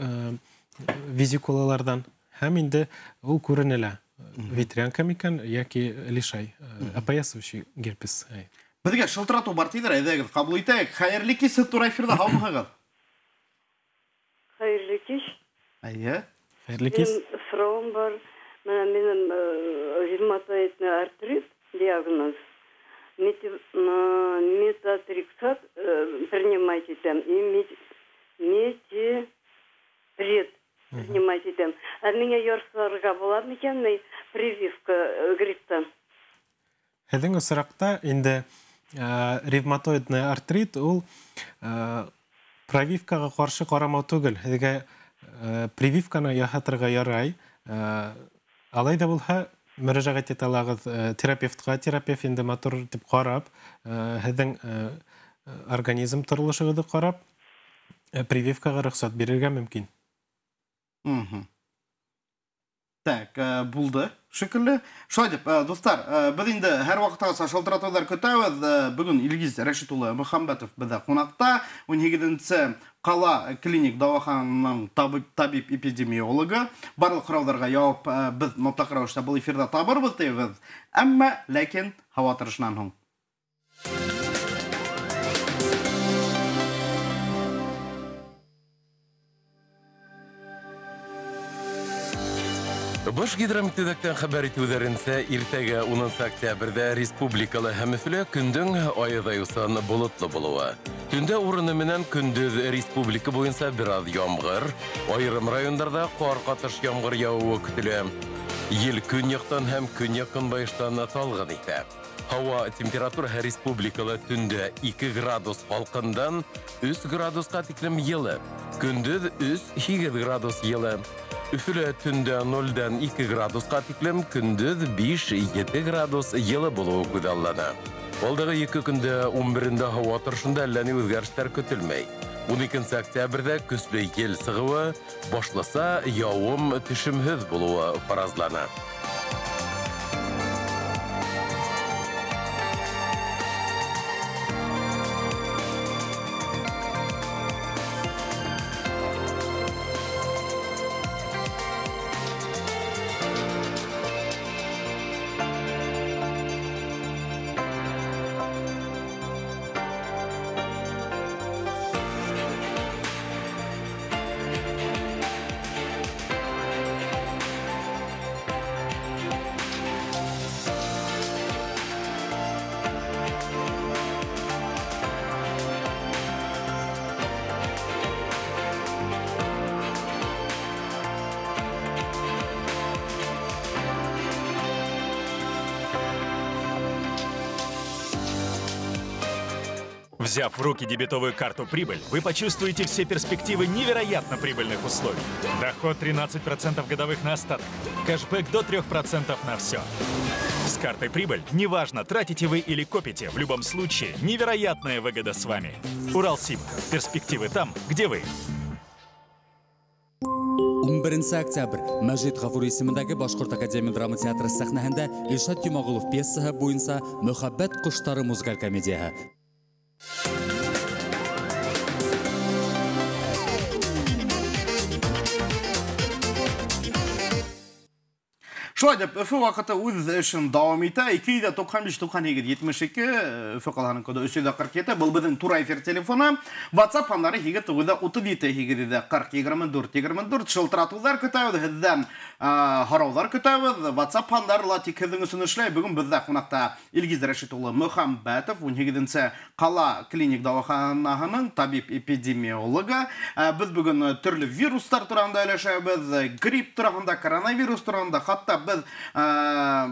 визикулаларҙан, һәм инде ул күренелә ветрянка микән йәки лишай, опоясывающий герпес. Беҙгә шылтыратыу бар тиҙәр, әйҙәгеҙ ҡабул итәйек. Хәйерле кис, һеҙ тура эфирҙа, һаумыһығыҙ? Хәйерле кис. Эйе. Хәйерле кис. Һорауым бар. Менә минем ревматоидный артрит диагноз. Метотрексат принимать итәм и метипред принимать итәм. Ә миңә ярсыларға була микән прививка грипптан? Һеҙҙең осраҡта инде ревматоидный артрит ул прививкаға ҡаршы ҡарамау түгел. Һеҙгә прививканы яһатырға ярай. Алай ҙа булһа, мөрәжәғәт итә алағыҙ терапевтҡа. Терапевт инде матур тип ҡарап, һеҙҙең организм торолошоғоҙҙо ҡарап, прививкаға рөхсәт бирергә мөмкин. Так, булды шикелле. Шулай дип, дуҫтар, беҙ инде һәр ваҡыттағыса шылтыратыуҙар көтәбеҙ. Бөгөн Илгиз Рәшит улы Мөхәммәтов беҙҙә ҡунаҡта. 18-нсе ҡала клиник дауахананың табип-эпидемиологы. Барлыҡ һорауҙарға яуап беҙ мотлаҡ рәүештә был эфирҙа табырбыҙ тибеҙ. Әммә ләкин һауа торошонан һуң. Баш гидрометөҙәктән хәбәр итеүҙәренсә, иртәгә 10 октябрҙә республикала һәм Өфөлә көндөң айыҙайыусан болотло булыуы. Төндә урыны менән көндөҙ республика буйынса бер аҙ ямғыр, айырым райондарҙа ҡар ҡатыш ямғыр яуыуы көтөлә. Ел көньяҡтан һәм көньяҡ-көнбайыштан талғын итә. Һауа температураһы республикала төндә 2 градус һалҡындан 3 градусҡа тиклем йылы. Көндөҙ 3-8 градус йылы. Өфөлә төндә 0-дән 2 градусҡа тиклем, көндөҙ 5-7 градус йылы булыуы күҙаллана. Алдағы 2 көндә 11-ндә һауа торошонда әллә ни үҙгәрештәр көтөлмәй. 12 октябрҙә көслө ел сығыуы, башласа яуым төшөмһөҙ булыуы фаразлана. Взяв в руки дебетовую карту «Прибыль», вы почувствуете все перспективы невероятно прибыльных условий. Доход 13% годовых на остаток, кэшбэк до 3% на все. С картой «Прибыль» неважно, тратите вы или копите, в любом случае невероятная выгода с вами. Уралсиб. Перспективы там, где вы. 11 октябрь Мәжит Ғафури исемендәге Башҡорт академия драма театры сәхнәһендә Илшат Йомағолов пьесаһы буйынса «Мөхәббәт ҡоштары» музыкаль комедияһы. Шулай итеп, Өфө ваҡыты үҙ эшен дауам итә. 295 98 72, Өфө ҡалаһының коды 347. Был беҙҙең тура эфир телефоны. WhatsApp һандары 8 937 840 24 24. Шылтыратыуҙар көтәбеҙ, һеҙҙән һорауҙар көтәбеҙ. WhatsApp һандары ла тик һеҙҙең өсөн эшләй. Бөгөн беҙҙә ҡунаҡта Илгиз Рәшит улы Мөхәмбәтов, 18-нсе ҡала клиник дауаханаһының табип-эпидемиологы. Беҙ бөгөн төрлө вирустар тураһында һөйләшәбеҙ, грипп тураһында, коронавирус тураһында, хатта беҙ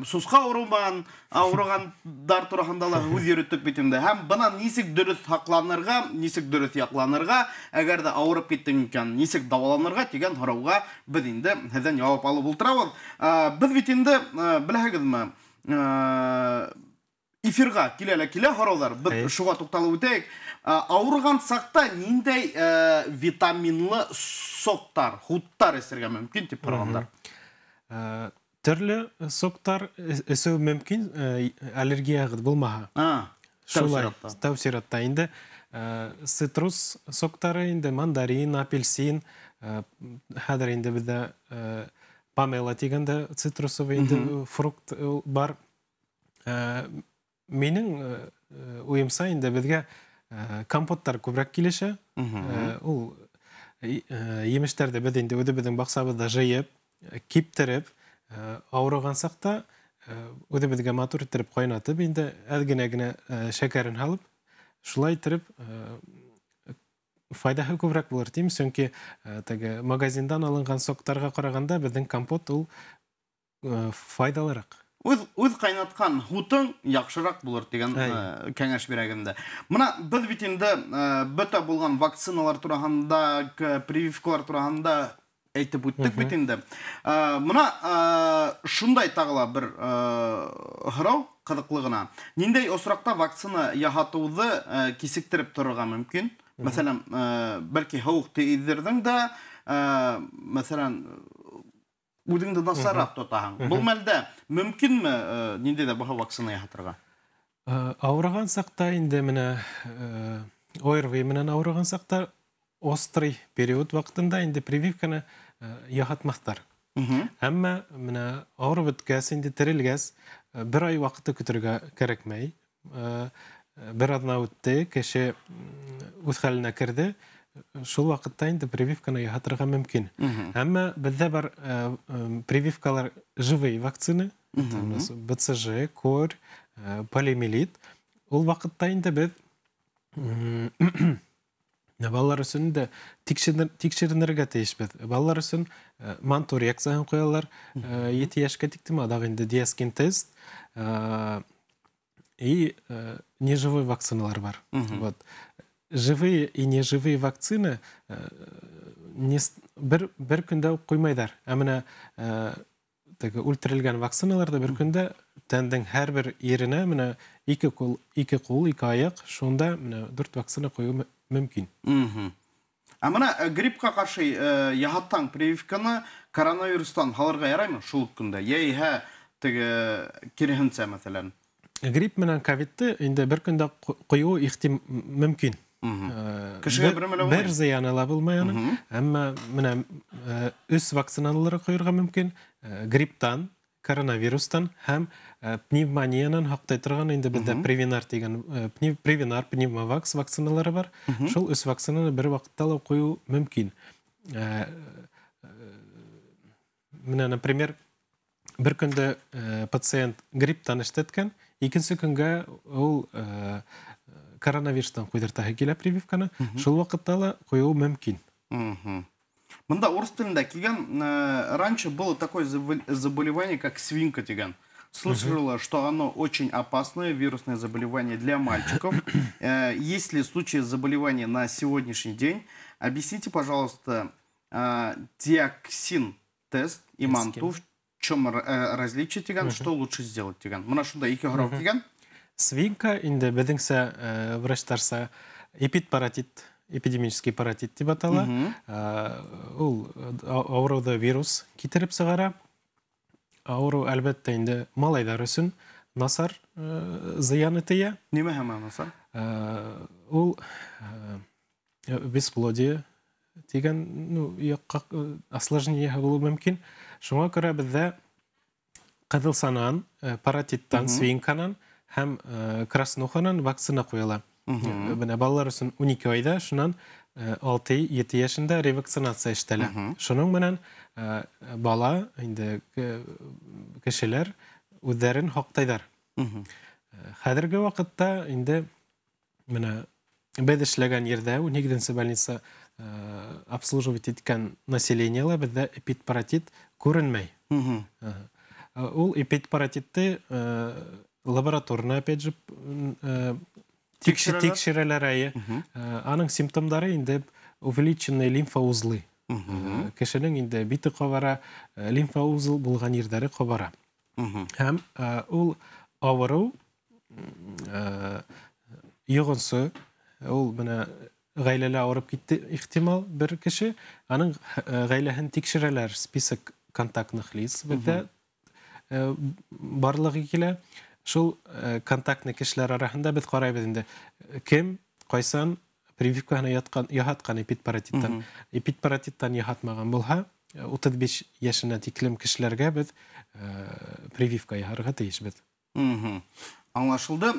сусҡа ауырығандар тураһында ла һүҙ йөрөттөк бит инде. Һәм бынан нисек дөрөҫ һаҡланырға, нисек дөрөҫ яҡланырға, әгәр ҙә ауырып киттең икән, нисек дауаланырға тигән һорауға беҙ инде һеҙҙән яуап алып ултырабыҙ. Беҙ бит инде, беләһегеҙме, эфирға килә лә килә һорауҙар. Беҙ шуға туҡталып үтәйек. Ауырыған саҡта ниндәй витаминлы соктар, һуттар эсергә мөмкин тип һорағандар. Төрлө соктар эсеү мөмкин, аллергияғыҙ булмаһа. Шулай, тәү сиратта инде цитрус соктары инде, мандарин, апельсин, хәҙер инде беҙҙә памела тигән дә цитрусовый инде фрукт бар. Минең уйымса инде беҙгә компоттар күберәк килешә. Ул емештәрҙе беҙ инде үҙебеҙҙең баҡсабыҙҙа жыйып, киптереп, ауырыған саҡта үҙебеҙгә матур иттереп ҡайнатып, инде әҙ генә шәкәрен һалып, шулай иттереп файҙаһы күберәк булыр тим, сөнки теге магазиндан алынған соктарға ҡарағанда беҙҙең компот ул файҙалыраҡ. Үҙ ҡайнатҡан һутың яҡшыраҡ булыр тигән кәңәш бирәгемдә. Мына беҙ бит инде бөтә булған вакциналар тураһында, прививкалар тураһында әйтеп үттек бит инде. Мына шундай тағы ла бер һорау ҡыҙыҡлы ғына. Ниндәй осраҡта вакцина яһатыуҙы кисектереп торорға мөмкин? Мәҫәлән, бәлки һыуыҡ тейҙерҙең дә, мәҫәлән, үҙеңде насарыраҡ тотаһың. Был мәлдә мөмкинме ниндәй ҙә булһа вакцина яһатырға? Ауырыған саҡта инде менә ОРВИ менән ауырыған саҡта острый период ваҡытында инде прививканы яһатмаҫтар. Әммә менә ауырып бөткәс, инде терелгәс, бер ай ваҡыты көтөргә кәрәкмәй. Бер аҙна үтте, кеше үҙ хәленә керҙе, шул ваҡытта инде прививканы яһатырға мөмкин. Әммә беҙҙә бар прививкалар живые вакцины, БЦЖ, корь, полиомиелит. Ул ваҡытта инде беҙ балалар өсөн дә тикшеренергә тейешбеҙ. Балалар өсөн манту реакцияһын ҡуялар, 7 йәшкә тиклем, аҙаҡ инде диаскин тест. и неживой вакциналар бар. Вот. Живые и неживые вакцины бер көндә үк ҡуймайҙар. Ә менә теге үлтерелгән вакциналарҙы бер көндә тәндең һәр бер еренә менә ике ҡул, ике аяҡ, шунда менә 4 вакцина ҡуйыу мөмкин. Ә мына гриппҡа ҡаршы яһаттаң прививканы коронавирустан һалырға яраймы шул уҡ көндә? Йә иһә теге киреһенсә, мәҫәлән. Грипп менән ковидты инде бер көндә ҡуйыу мөмкин. Кешегә бер мәле бер зыяны ла булмай аның. Әммә менә 3 вакциналары ҡуйырға мөмкин. Грипптан, коронавирустан һәм пневмониянан һаҡлай торған инде беҙҙә Превенар тигән Превенар, Пневмовакс вакциналары бар. Шул 3 вакцинаны бер ваҡытта ла ҡуйыу мөмкин. Менә, например, бер көндә пациент грипптан эшләткән, икенсе көнгә ул коронавирустан ҡуйҙыртаһы килә прививканы, шул ваҡытта ла ҡуйыу мөмкин. Мында урыс телендә килгән, раньше было такое заболевание, как свинка тигән. Слышала, что оно очень опасное вирусное заболевание для мальчиков. Есть ли случаи заболевания на сегодняшний день? Объясните, пожалуйста, диаксин-тест и манту, в чем различие тигән, что лучше сделать тигән? Мына шунда ике һорау килгән. Свинка инде беҙҙеңсә врачтарса эпидпаратит, эпидемический паротит тип атала. Ул ауырыуҙы вирус китереп сығара. Ауырыу әлбәттә инде малайҙар өсөн насар зыяны тейә. Нимә һәм насар? Ул бесплодие тигән, ну, яҡҡа осложнение булыуы мөмкин. Шуңа күрә беҙҙә ҡыҙылсанан, паротиттан, свинканан һәм краснуханан вакцина ҡуйыла. Бына балалар өсөн 12 айҙа, шунан 6-7 йәшендә ревакцинация эштәлә. Шуның менән бала инде кешеләр үҙҙәрен һаҡтайҙар. Хәҙерге ваҡытта инде менә беҙ эшләгән ерҙә 12-нсе больница обслуживать иткән населениела беҙҙә эпидпаратит күренмәй. Ул эпидпаратитты лабораторно, опять же, тикшерәләр әйе. Аның симптомдары инде увеличенные лимфоузлы. Кешенең инде бите ҡабара, лимфоузл булған ерҙәре ҡабара. Һәм ул ауырыу йоғонсо, ул менә ғаиләлә ауырып китте ихтимал бер кеше, аның ғаиләһен тикшерәләр, список контактных лиц беҙҙә барлығы килә. Шул контактный кешеләр араһында беҙ ҡарайбыҙ инде, кем ҡайсан прививкаһына яһатҡан эпидпаратиттан. Эпидпаратиттан яһатмаған булһа, 35 йәшенә тиклем кешеләргә беҙ прививка яһарға тейешбеҙ. Аңлашылды.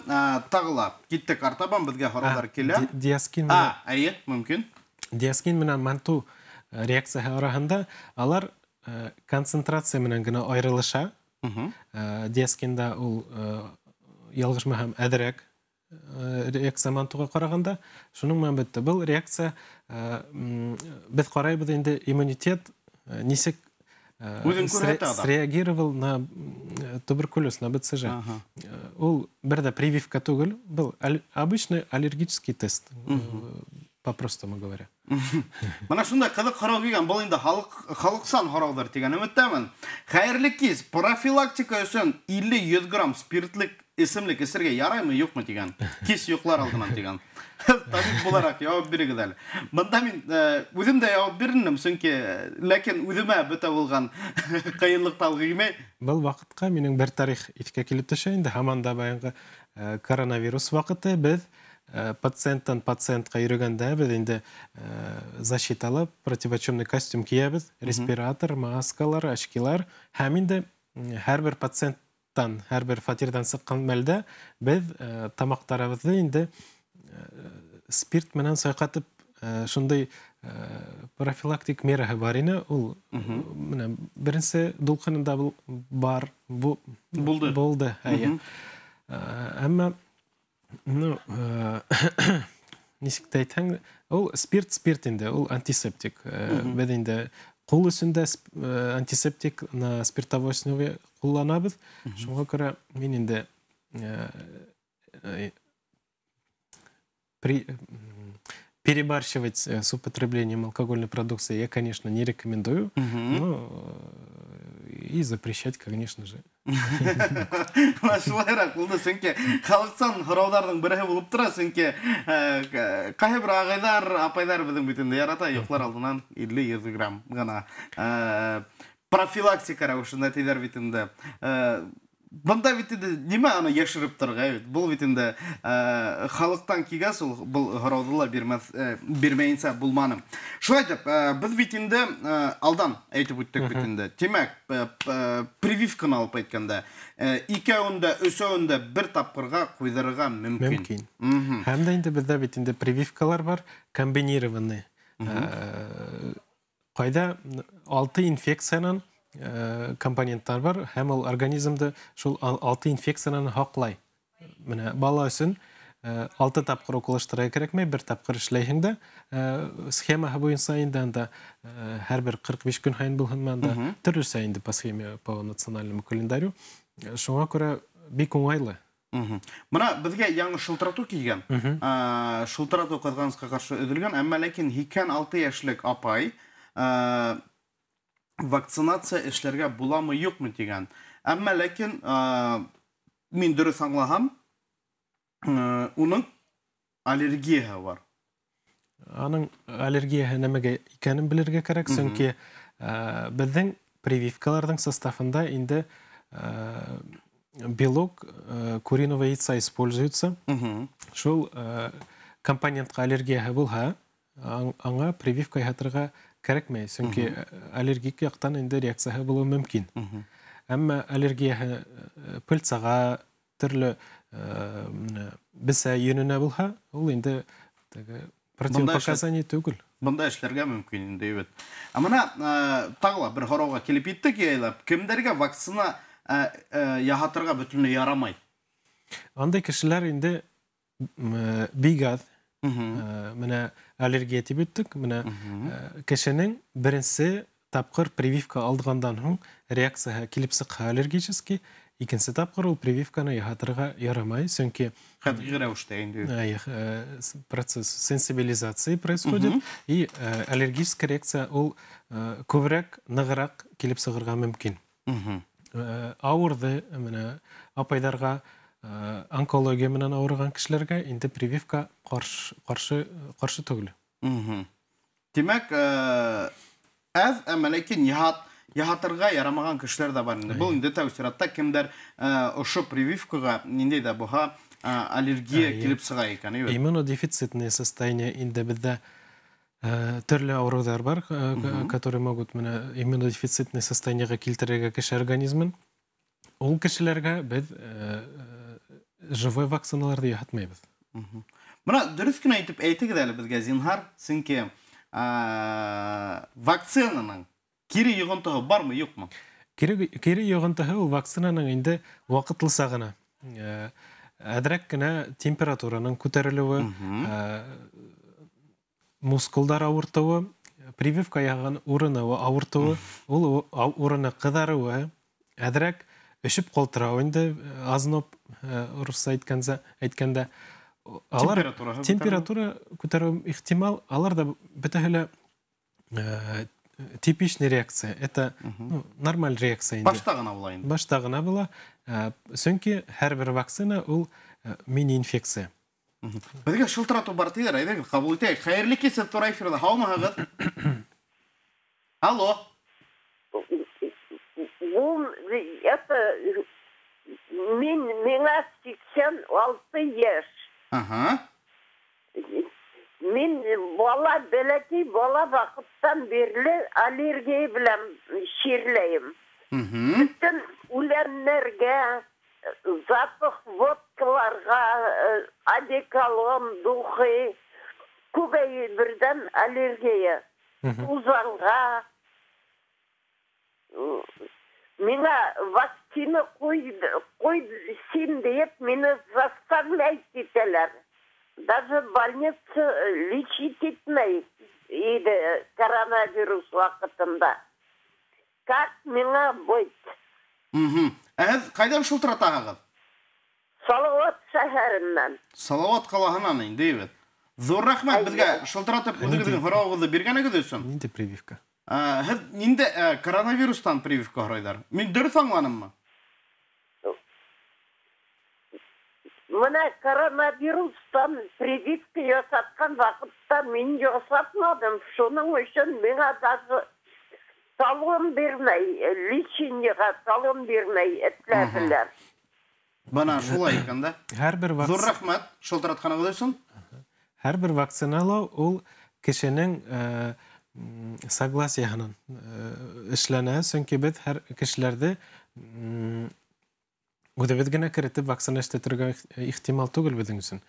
Тағы ла киттек артабан, беҙгә һорауҙар килә. Диаскин. Әйе, мөмкин. Диаскин менән манту реакцияһы араһында алар концентрация менән генә айырылыша. Диаскинда ул ялғышмаһам әҙерәк реакция мантуға ҡарағанда, шуның менән бөттө. Был реакция беҙ ҡарайбыҙ инде иммунитет нисек среагировал на туберкулез, на БЦЖ. Ул бер ҙә прививка түгел, был обычный аллергический тест, по-простому говоря. Мына шундай ҡыҙыҡ һорау килгән, был инде халыҡсан һорауҙар тигән өмөттәмен. Хәйерле кис, профилактика өсөн 50-100 грамм спиртлек эсемлек эсергә яраймы, юҡмы тигән. Кис йоҡлар алдынан тигән. Табип булараҡ яуап бирегеҙ әле. Бында мин үҙем дә яуап бирҙем, сөнки ләкин үҙемә бөтә булған ҡыйынлыҡты алғы килмәй. Был ваҡытҡа минең бер тарих иҫкә килеп төшә инде, һаман да баяғы коронавирус ваҡыты беҙ пациенттан пациентҡа йөрөгәндә беҙ инде защиталы противочумный костюм кейәбеҙ, респиратор, маскалар, очкилар һәм инде һәр бер пациенттан, һәр бер фатирҙан сыҡҡан мәлдә беҙ тамаҡтарыбыҙҙы инде спирт менән сайҡатып, шундай профилактик мераһы бар ине. Ул менә беренсе дулҡынында бар, булды, әйе. Әммә ну, нисек тә әйтһәң, ул спирт инде, ул антисептик. Беҙ инде ҡул өсөн дә антисептик на спиртовой основе ҡулланабыҙ. Шуға күрә мин инде Перебарщивать с употреблением алкогольной продукции я, конечно, не рекомендую, но и запрещать, конечно же. Шулайыраҡ булды, сөнки халыҡсан һорауҙарҙың береһе булып тора, сөнки ҡайһы бер ағайҙар, апайҙар беҙҙең бит инде ярата йоҡлар алдынан 50-100 грамм ғына профилактика рәүешендә тиҙәр бит инде. Бында бит инде нимә аны йәшереп торорға бит? Был бит инде халыҡтан килгәс, ул был һорауҙы ла бирмәйенсә булманы. Шулай итеп, беҙ бит инде алдан әйтеп үттек бит инде. Тимәк, прививканы алып әйткәндә, икәүен дә, өсәүен дә бер тапҡырға ҡуйҙырырға мөмкин. Мөмкин. Һәм дә инде беҙҙә бит инде прививкалар бар, комбинированный. Ҡайҙа 6 инфекциянан компоненттар бар, һәм ул организмды шул 6 инфекциянан һаҡлай. Менә бала өсөн 6 тапҡыр уколлаштырырға кәрәкмәй, бер тапҡыр эшләйһең дә, схемаһы буйынса инде анда һәр бер 45 көн һайын булһынмы анда төрлөсә инде по схеме, по национальному календарю. Шуңа күрә бик уңайлы. Бына беҙгә яңы шылтыратыу килгән. Шылтыратыу ҡыҙғанысҡа ҡаршы өҙөлгән, әммә ләкин 86 йәшлек апай вакцинация эшләргә буламы, юҡмы тигән. Әммә ләкин мин дөрөҫ аңлаһам, уның аллергияһы бар. Аның аллергияһы нәмәгә икәнен белергә кәрәк, сөнки беҙҙең прививкаларҙың составында инде белок куриного яйца используется. Шул компонентҡа аллергияһы булһа, аңа прививка яһатырға кәрәкмәй, сөнки аллергик яҡтан инде реакцияһы булыуы мөмкин. Әммә аллергияһы пыльцаға, төрлө бесә йөнөнә булһа, ул инде противопоказание түгел. Бында эшләргә мөмкин инде бит. Ә мына тағы ла бер һорауға килеп еттек, яйлап, кемдәргә вакцина яһатырға бөтөнләй ярамай? Андай кешеләр инде бик аҙ. Менә аллергия тип үттек. Менә кешенең беренсе тапҡыр прививка алғандан һуң реакцияһы килеп сыҡһа аллергический, икенсе тапҡыр ул прививканы яһатырға ярамай, сөнки ҡәтғи рәүештә инде процесс сенсибилизации происходит, и аллергическая реакция ул күберәк, нығыраҡ килеп сығырға мөмкин. Ауырҙы менә апайҙарға, онкология менән ауырыған кешеләргә инде прививка ҡаршы түгел. Тимәк, әҙ, әммә ләкин яһатырға ярамаған кешеләр ҙә бар инде. Был инде тәү сиратта кемдәр ошо прививкаға ниндәй ҙә булһа аллергия килеп сыға икән. Иммунодефицитное состояние инде беҙҙә төрлө ауырыуҙар бар, которые могут менә иммунодефицитное состояниеға килтерергә кеше организмын. Ул кешеләргә беҙ живой вакциналарҙы яһатмайбыҙ. Бына дөрөҫ кенә әйтеп әйтегеҙ әле беҙгә, зинһар, сөнки вакцинаның кире йоғонтоһо бармы, юҡмы? Кире йоғонтоһо ул вакцинаның инде ваҡытлыса ғына. Әҙерәк кенә температураның күтәрелеүе, мускулдар ауыртыуы, прививка яһаған урыны ауыртыуы, ул урыны ҡыҙарыуы, әҙерәк өшөп ҡалтырау инде, озноб урыҫса әйткәндә. Алар температура күтәреү ихтимал, алар да бөтәһе лә типичный реакция. Это нормаль реакция инде. Башта ғына була инде. Башта ғына була. Сөнки һәр бер вакцина ул мини-инфекция. Беҙгә шылтыратыу бар тиҙәр, әйҙәгеҙ, ҡабул итәйек. Хәйерле кис, һеҙ тура эфирҙа. Һаумыһығыҙ? Алло. Это миңә 86 йәш. Мин бала, бәләкәй бала ваҡыттан бирле аллергия белән сирләйем. Бөтөн үләннәргә, запах водкаларға, одеколон, духи, күп әйберҙән аллергия. Тузанға. Миңә вакцина ҡуй син тиеп, мине заставлять итәләр. Даже больница лечить итмәй иде коронавирус ваҡытында. Как миңә быть? Ә һеҙ ҡайҙан шылтыратаһығыҙ? Салават шәһәреннән. Салават ҡалаһынан инде бит. Ҙур рәхмәт беҙгә шылтыратып үҙегеҙҙең һорауығыҙҙы биргәнегеҙ өсөн. Ниндәй прививка? Һеҙ ниндәй коронавирустан прививка һорайҙар? Мин дөрөҫ аңланыммы? Мына коронавирустан прививка ясатҡан ваҡытта мин ясатманым. Шуның өсөн миңа даже талон бирмәй, лечениеға талон бирмәй этләделәр. Бына шулай икән дә. Ҙур рәхмәт шылтыратҡанығыҙ өсөн. Һәр бер вакциналау ул кешенең согласияһынан эшләнә, сөнки беҙ һәр кешеләрҙе үҙебеҙ генә керетеп вакцина эшләтергә ихтимал түгел беҙҙең өсөн.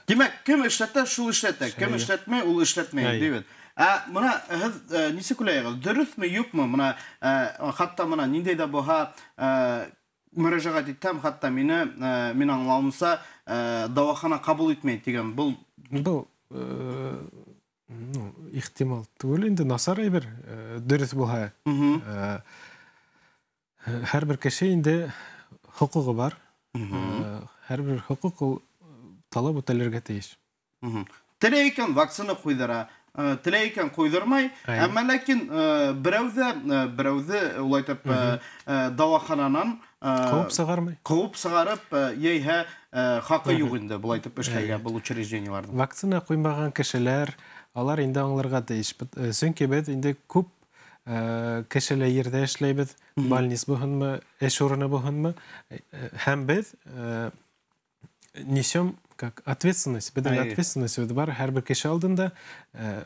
Тимәк, кем эшләтә, шул эшләтә, кем эшләтмәй, ул эшләтмәй, тибеҙ. Ә бына һеҙ нисек уйлайһығыҙ, дөрөҫмө, юҡмы? Бына хатта бына ниндәй ҙә булһа мөрәжәғәт итһәм, хатта мине, мин аңлауымса, дауахана ҡабул итмәй тигән был Был ихтимал түгел инде, насар әйбер, дөрөҫ булһа. Һәр бер кеше инде хоҡуғы бар. Һәр бер хоҡуҡ ул талап үтәлергә тейеш. Теләй икән вакцина ҡуйҙыра, теләй икән ҡуйҙырмай, әммә ләкин берәүҙе улай итеп дауахананан ҡыуып сығармай. Ҡыуып сығарып, йәйһә хаҡы юҡ инде былай итеп эшләргә был учреждениеларҙың. Вакцина ҡуймаған кешеләр, алар инде аңларға тейеш. Сөнки беҙ инде күп кешеле ерҙә эшләйбеҙ, больниц булһынмы, эш урыны булһынмы, һәм беҙ несем как ответственность, беҙҙең ответственность бар һәр бер кеше алдында.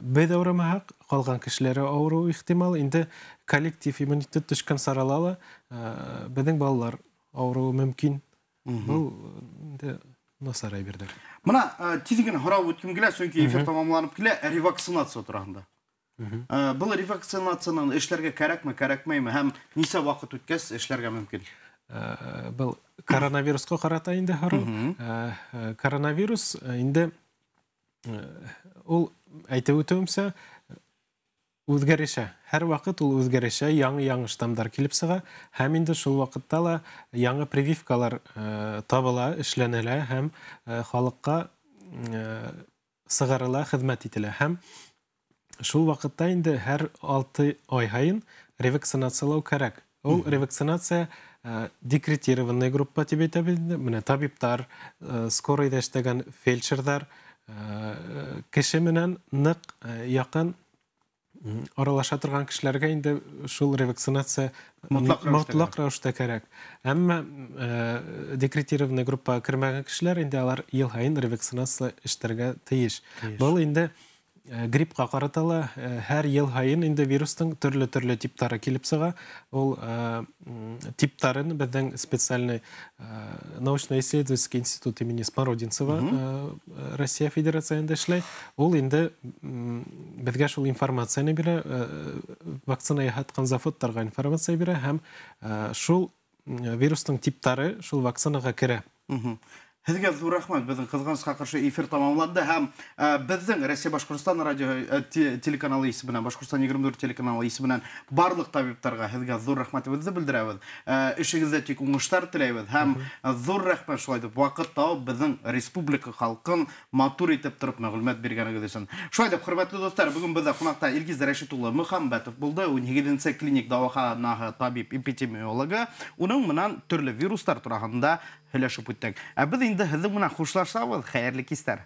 Беҙ ауырымаһаҡ, ҡалған кешеләре ауырыу ихтимал. Инде коллектив иммунитет төшкән сарала ла беҙҙең балалар ауырыуы мөмкин. Был инде насар әйберҙәр. Бына тиҙ генә һорау үткем килә, сөнки эфир тамамланып килә, ревакцинация тураһында. Был ревакцинацияны эшләргә кәрәкме, кәрәкмәйме һәм нисә ваҡыт үткәс эшләргә мөмкин? Был коронавирусҡа ҡарата инде һорау. Коронавирус инде ул әйтеп үтеүемсә үҙгәрешә. Һәр ваҡыт ул үҙгәрешә, яңы-яңы штаммдар килеп сыға һәм инде шул ваҡытта ла яңы прививкалар табыла, эшләнелә һәм халыҡҡа сығарыла, хеҙмәт ителә. Һәм шул ваҡытта инде һәр 6 ай һайын ревакцинациялау кәрәк. Ул ревакцинация декретированная группа тип әйтәбеҙ инде. Менә табиптар, скорыйҙа эшләгән фельдшерҙар кеше менән ныҡ яҡын аралаша торған кешеләргә инде шул ревакцинация мотлаҡ рәүештә кәрәк. Әммә декретированная группаға кермәгән кешеләр инде алар йыл һайын ревакцинация эшләргә тейеш. Был инде гриппҡа ҡарата ла һәр йыл һайын инде вирустың төрлө-төрлө типтары килеп сыға. Ул типтарын беҙҙең специальный научно-исследовательский институт имени Смородинцева Россия Федерацияһында эшләй. Ул инде беҙгә шул информацияны бирә, вакцина яһатҡан заводтарға информация бирә һәм шул вирустың типтары шул вакцинаға керә. Һеҙгә ҙур рәхмәт. Беҙҙең ҡыҙғанысҡа ҡаршы эфир тамамланды һәм беҙҙең Рәсәй Башҡортостан радио телеканалы исеменән, Башҡортостан 24 телеканалы исеменән барлыҡ табиптарға һеҙгә ҙур рәхмәтебеҙҙе белдерәбеҙ. Эшегеҙҙә тик уңыштар теләйбеҙ һәм ҙур рәхмәт шулай итеп ваҡыт табып беҙҙең республика халҡын матур итеп тороп мәғлүмәт биргәнегеҙ өсөн. Шулай итеп, хөрмәтле дуҫтар, бөгөн беҙҙә ҡунаҡта Илгиз Рәшит улы Мөхәмбәтов булды, 17-нсе клиник дауаханаһы табип-эпидемиологы. Уның менән төрлө вирустар тураһында һөйләшеп үттек. Ә беҙ инде һеҙҙең менән хушлашабыҙ. Хәйерле кистәр.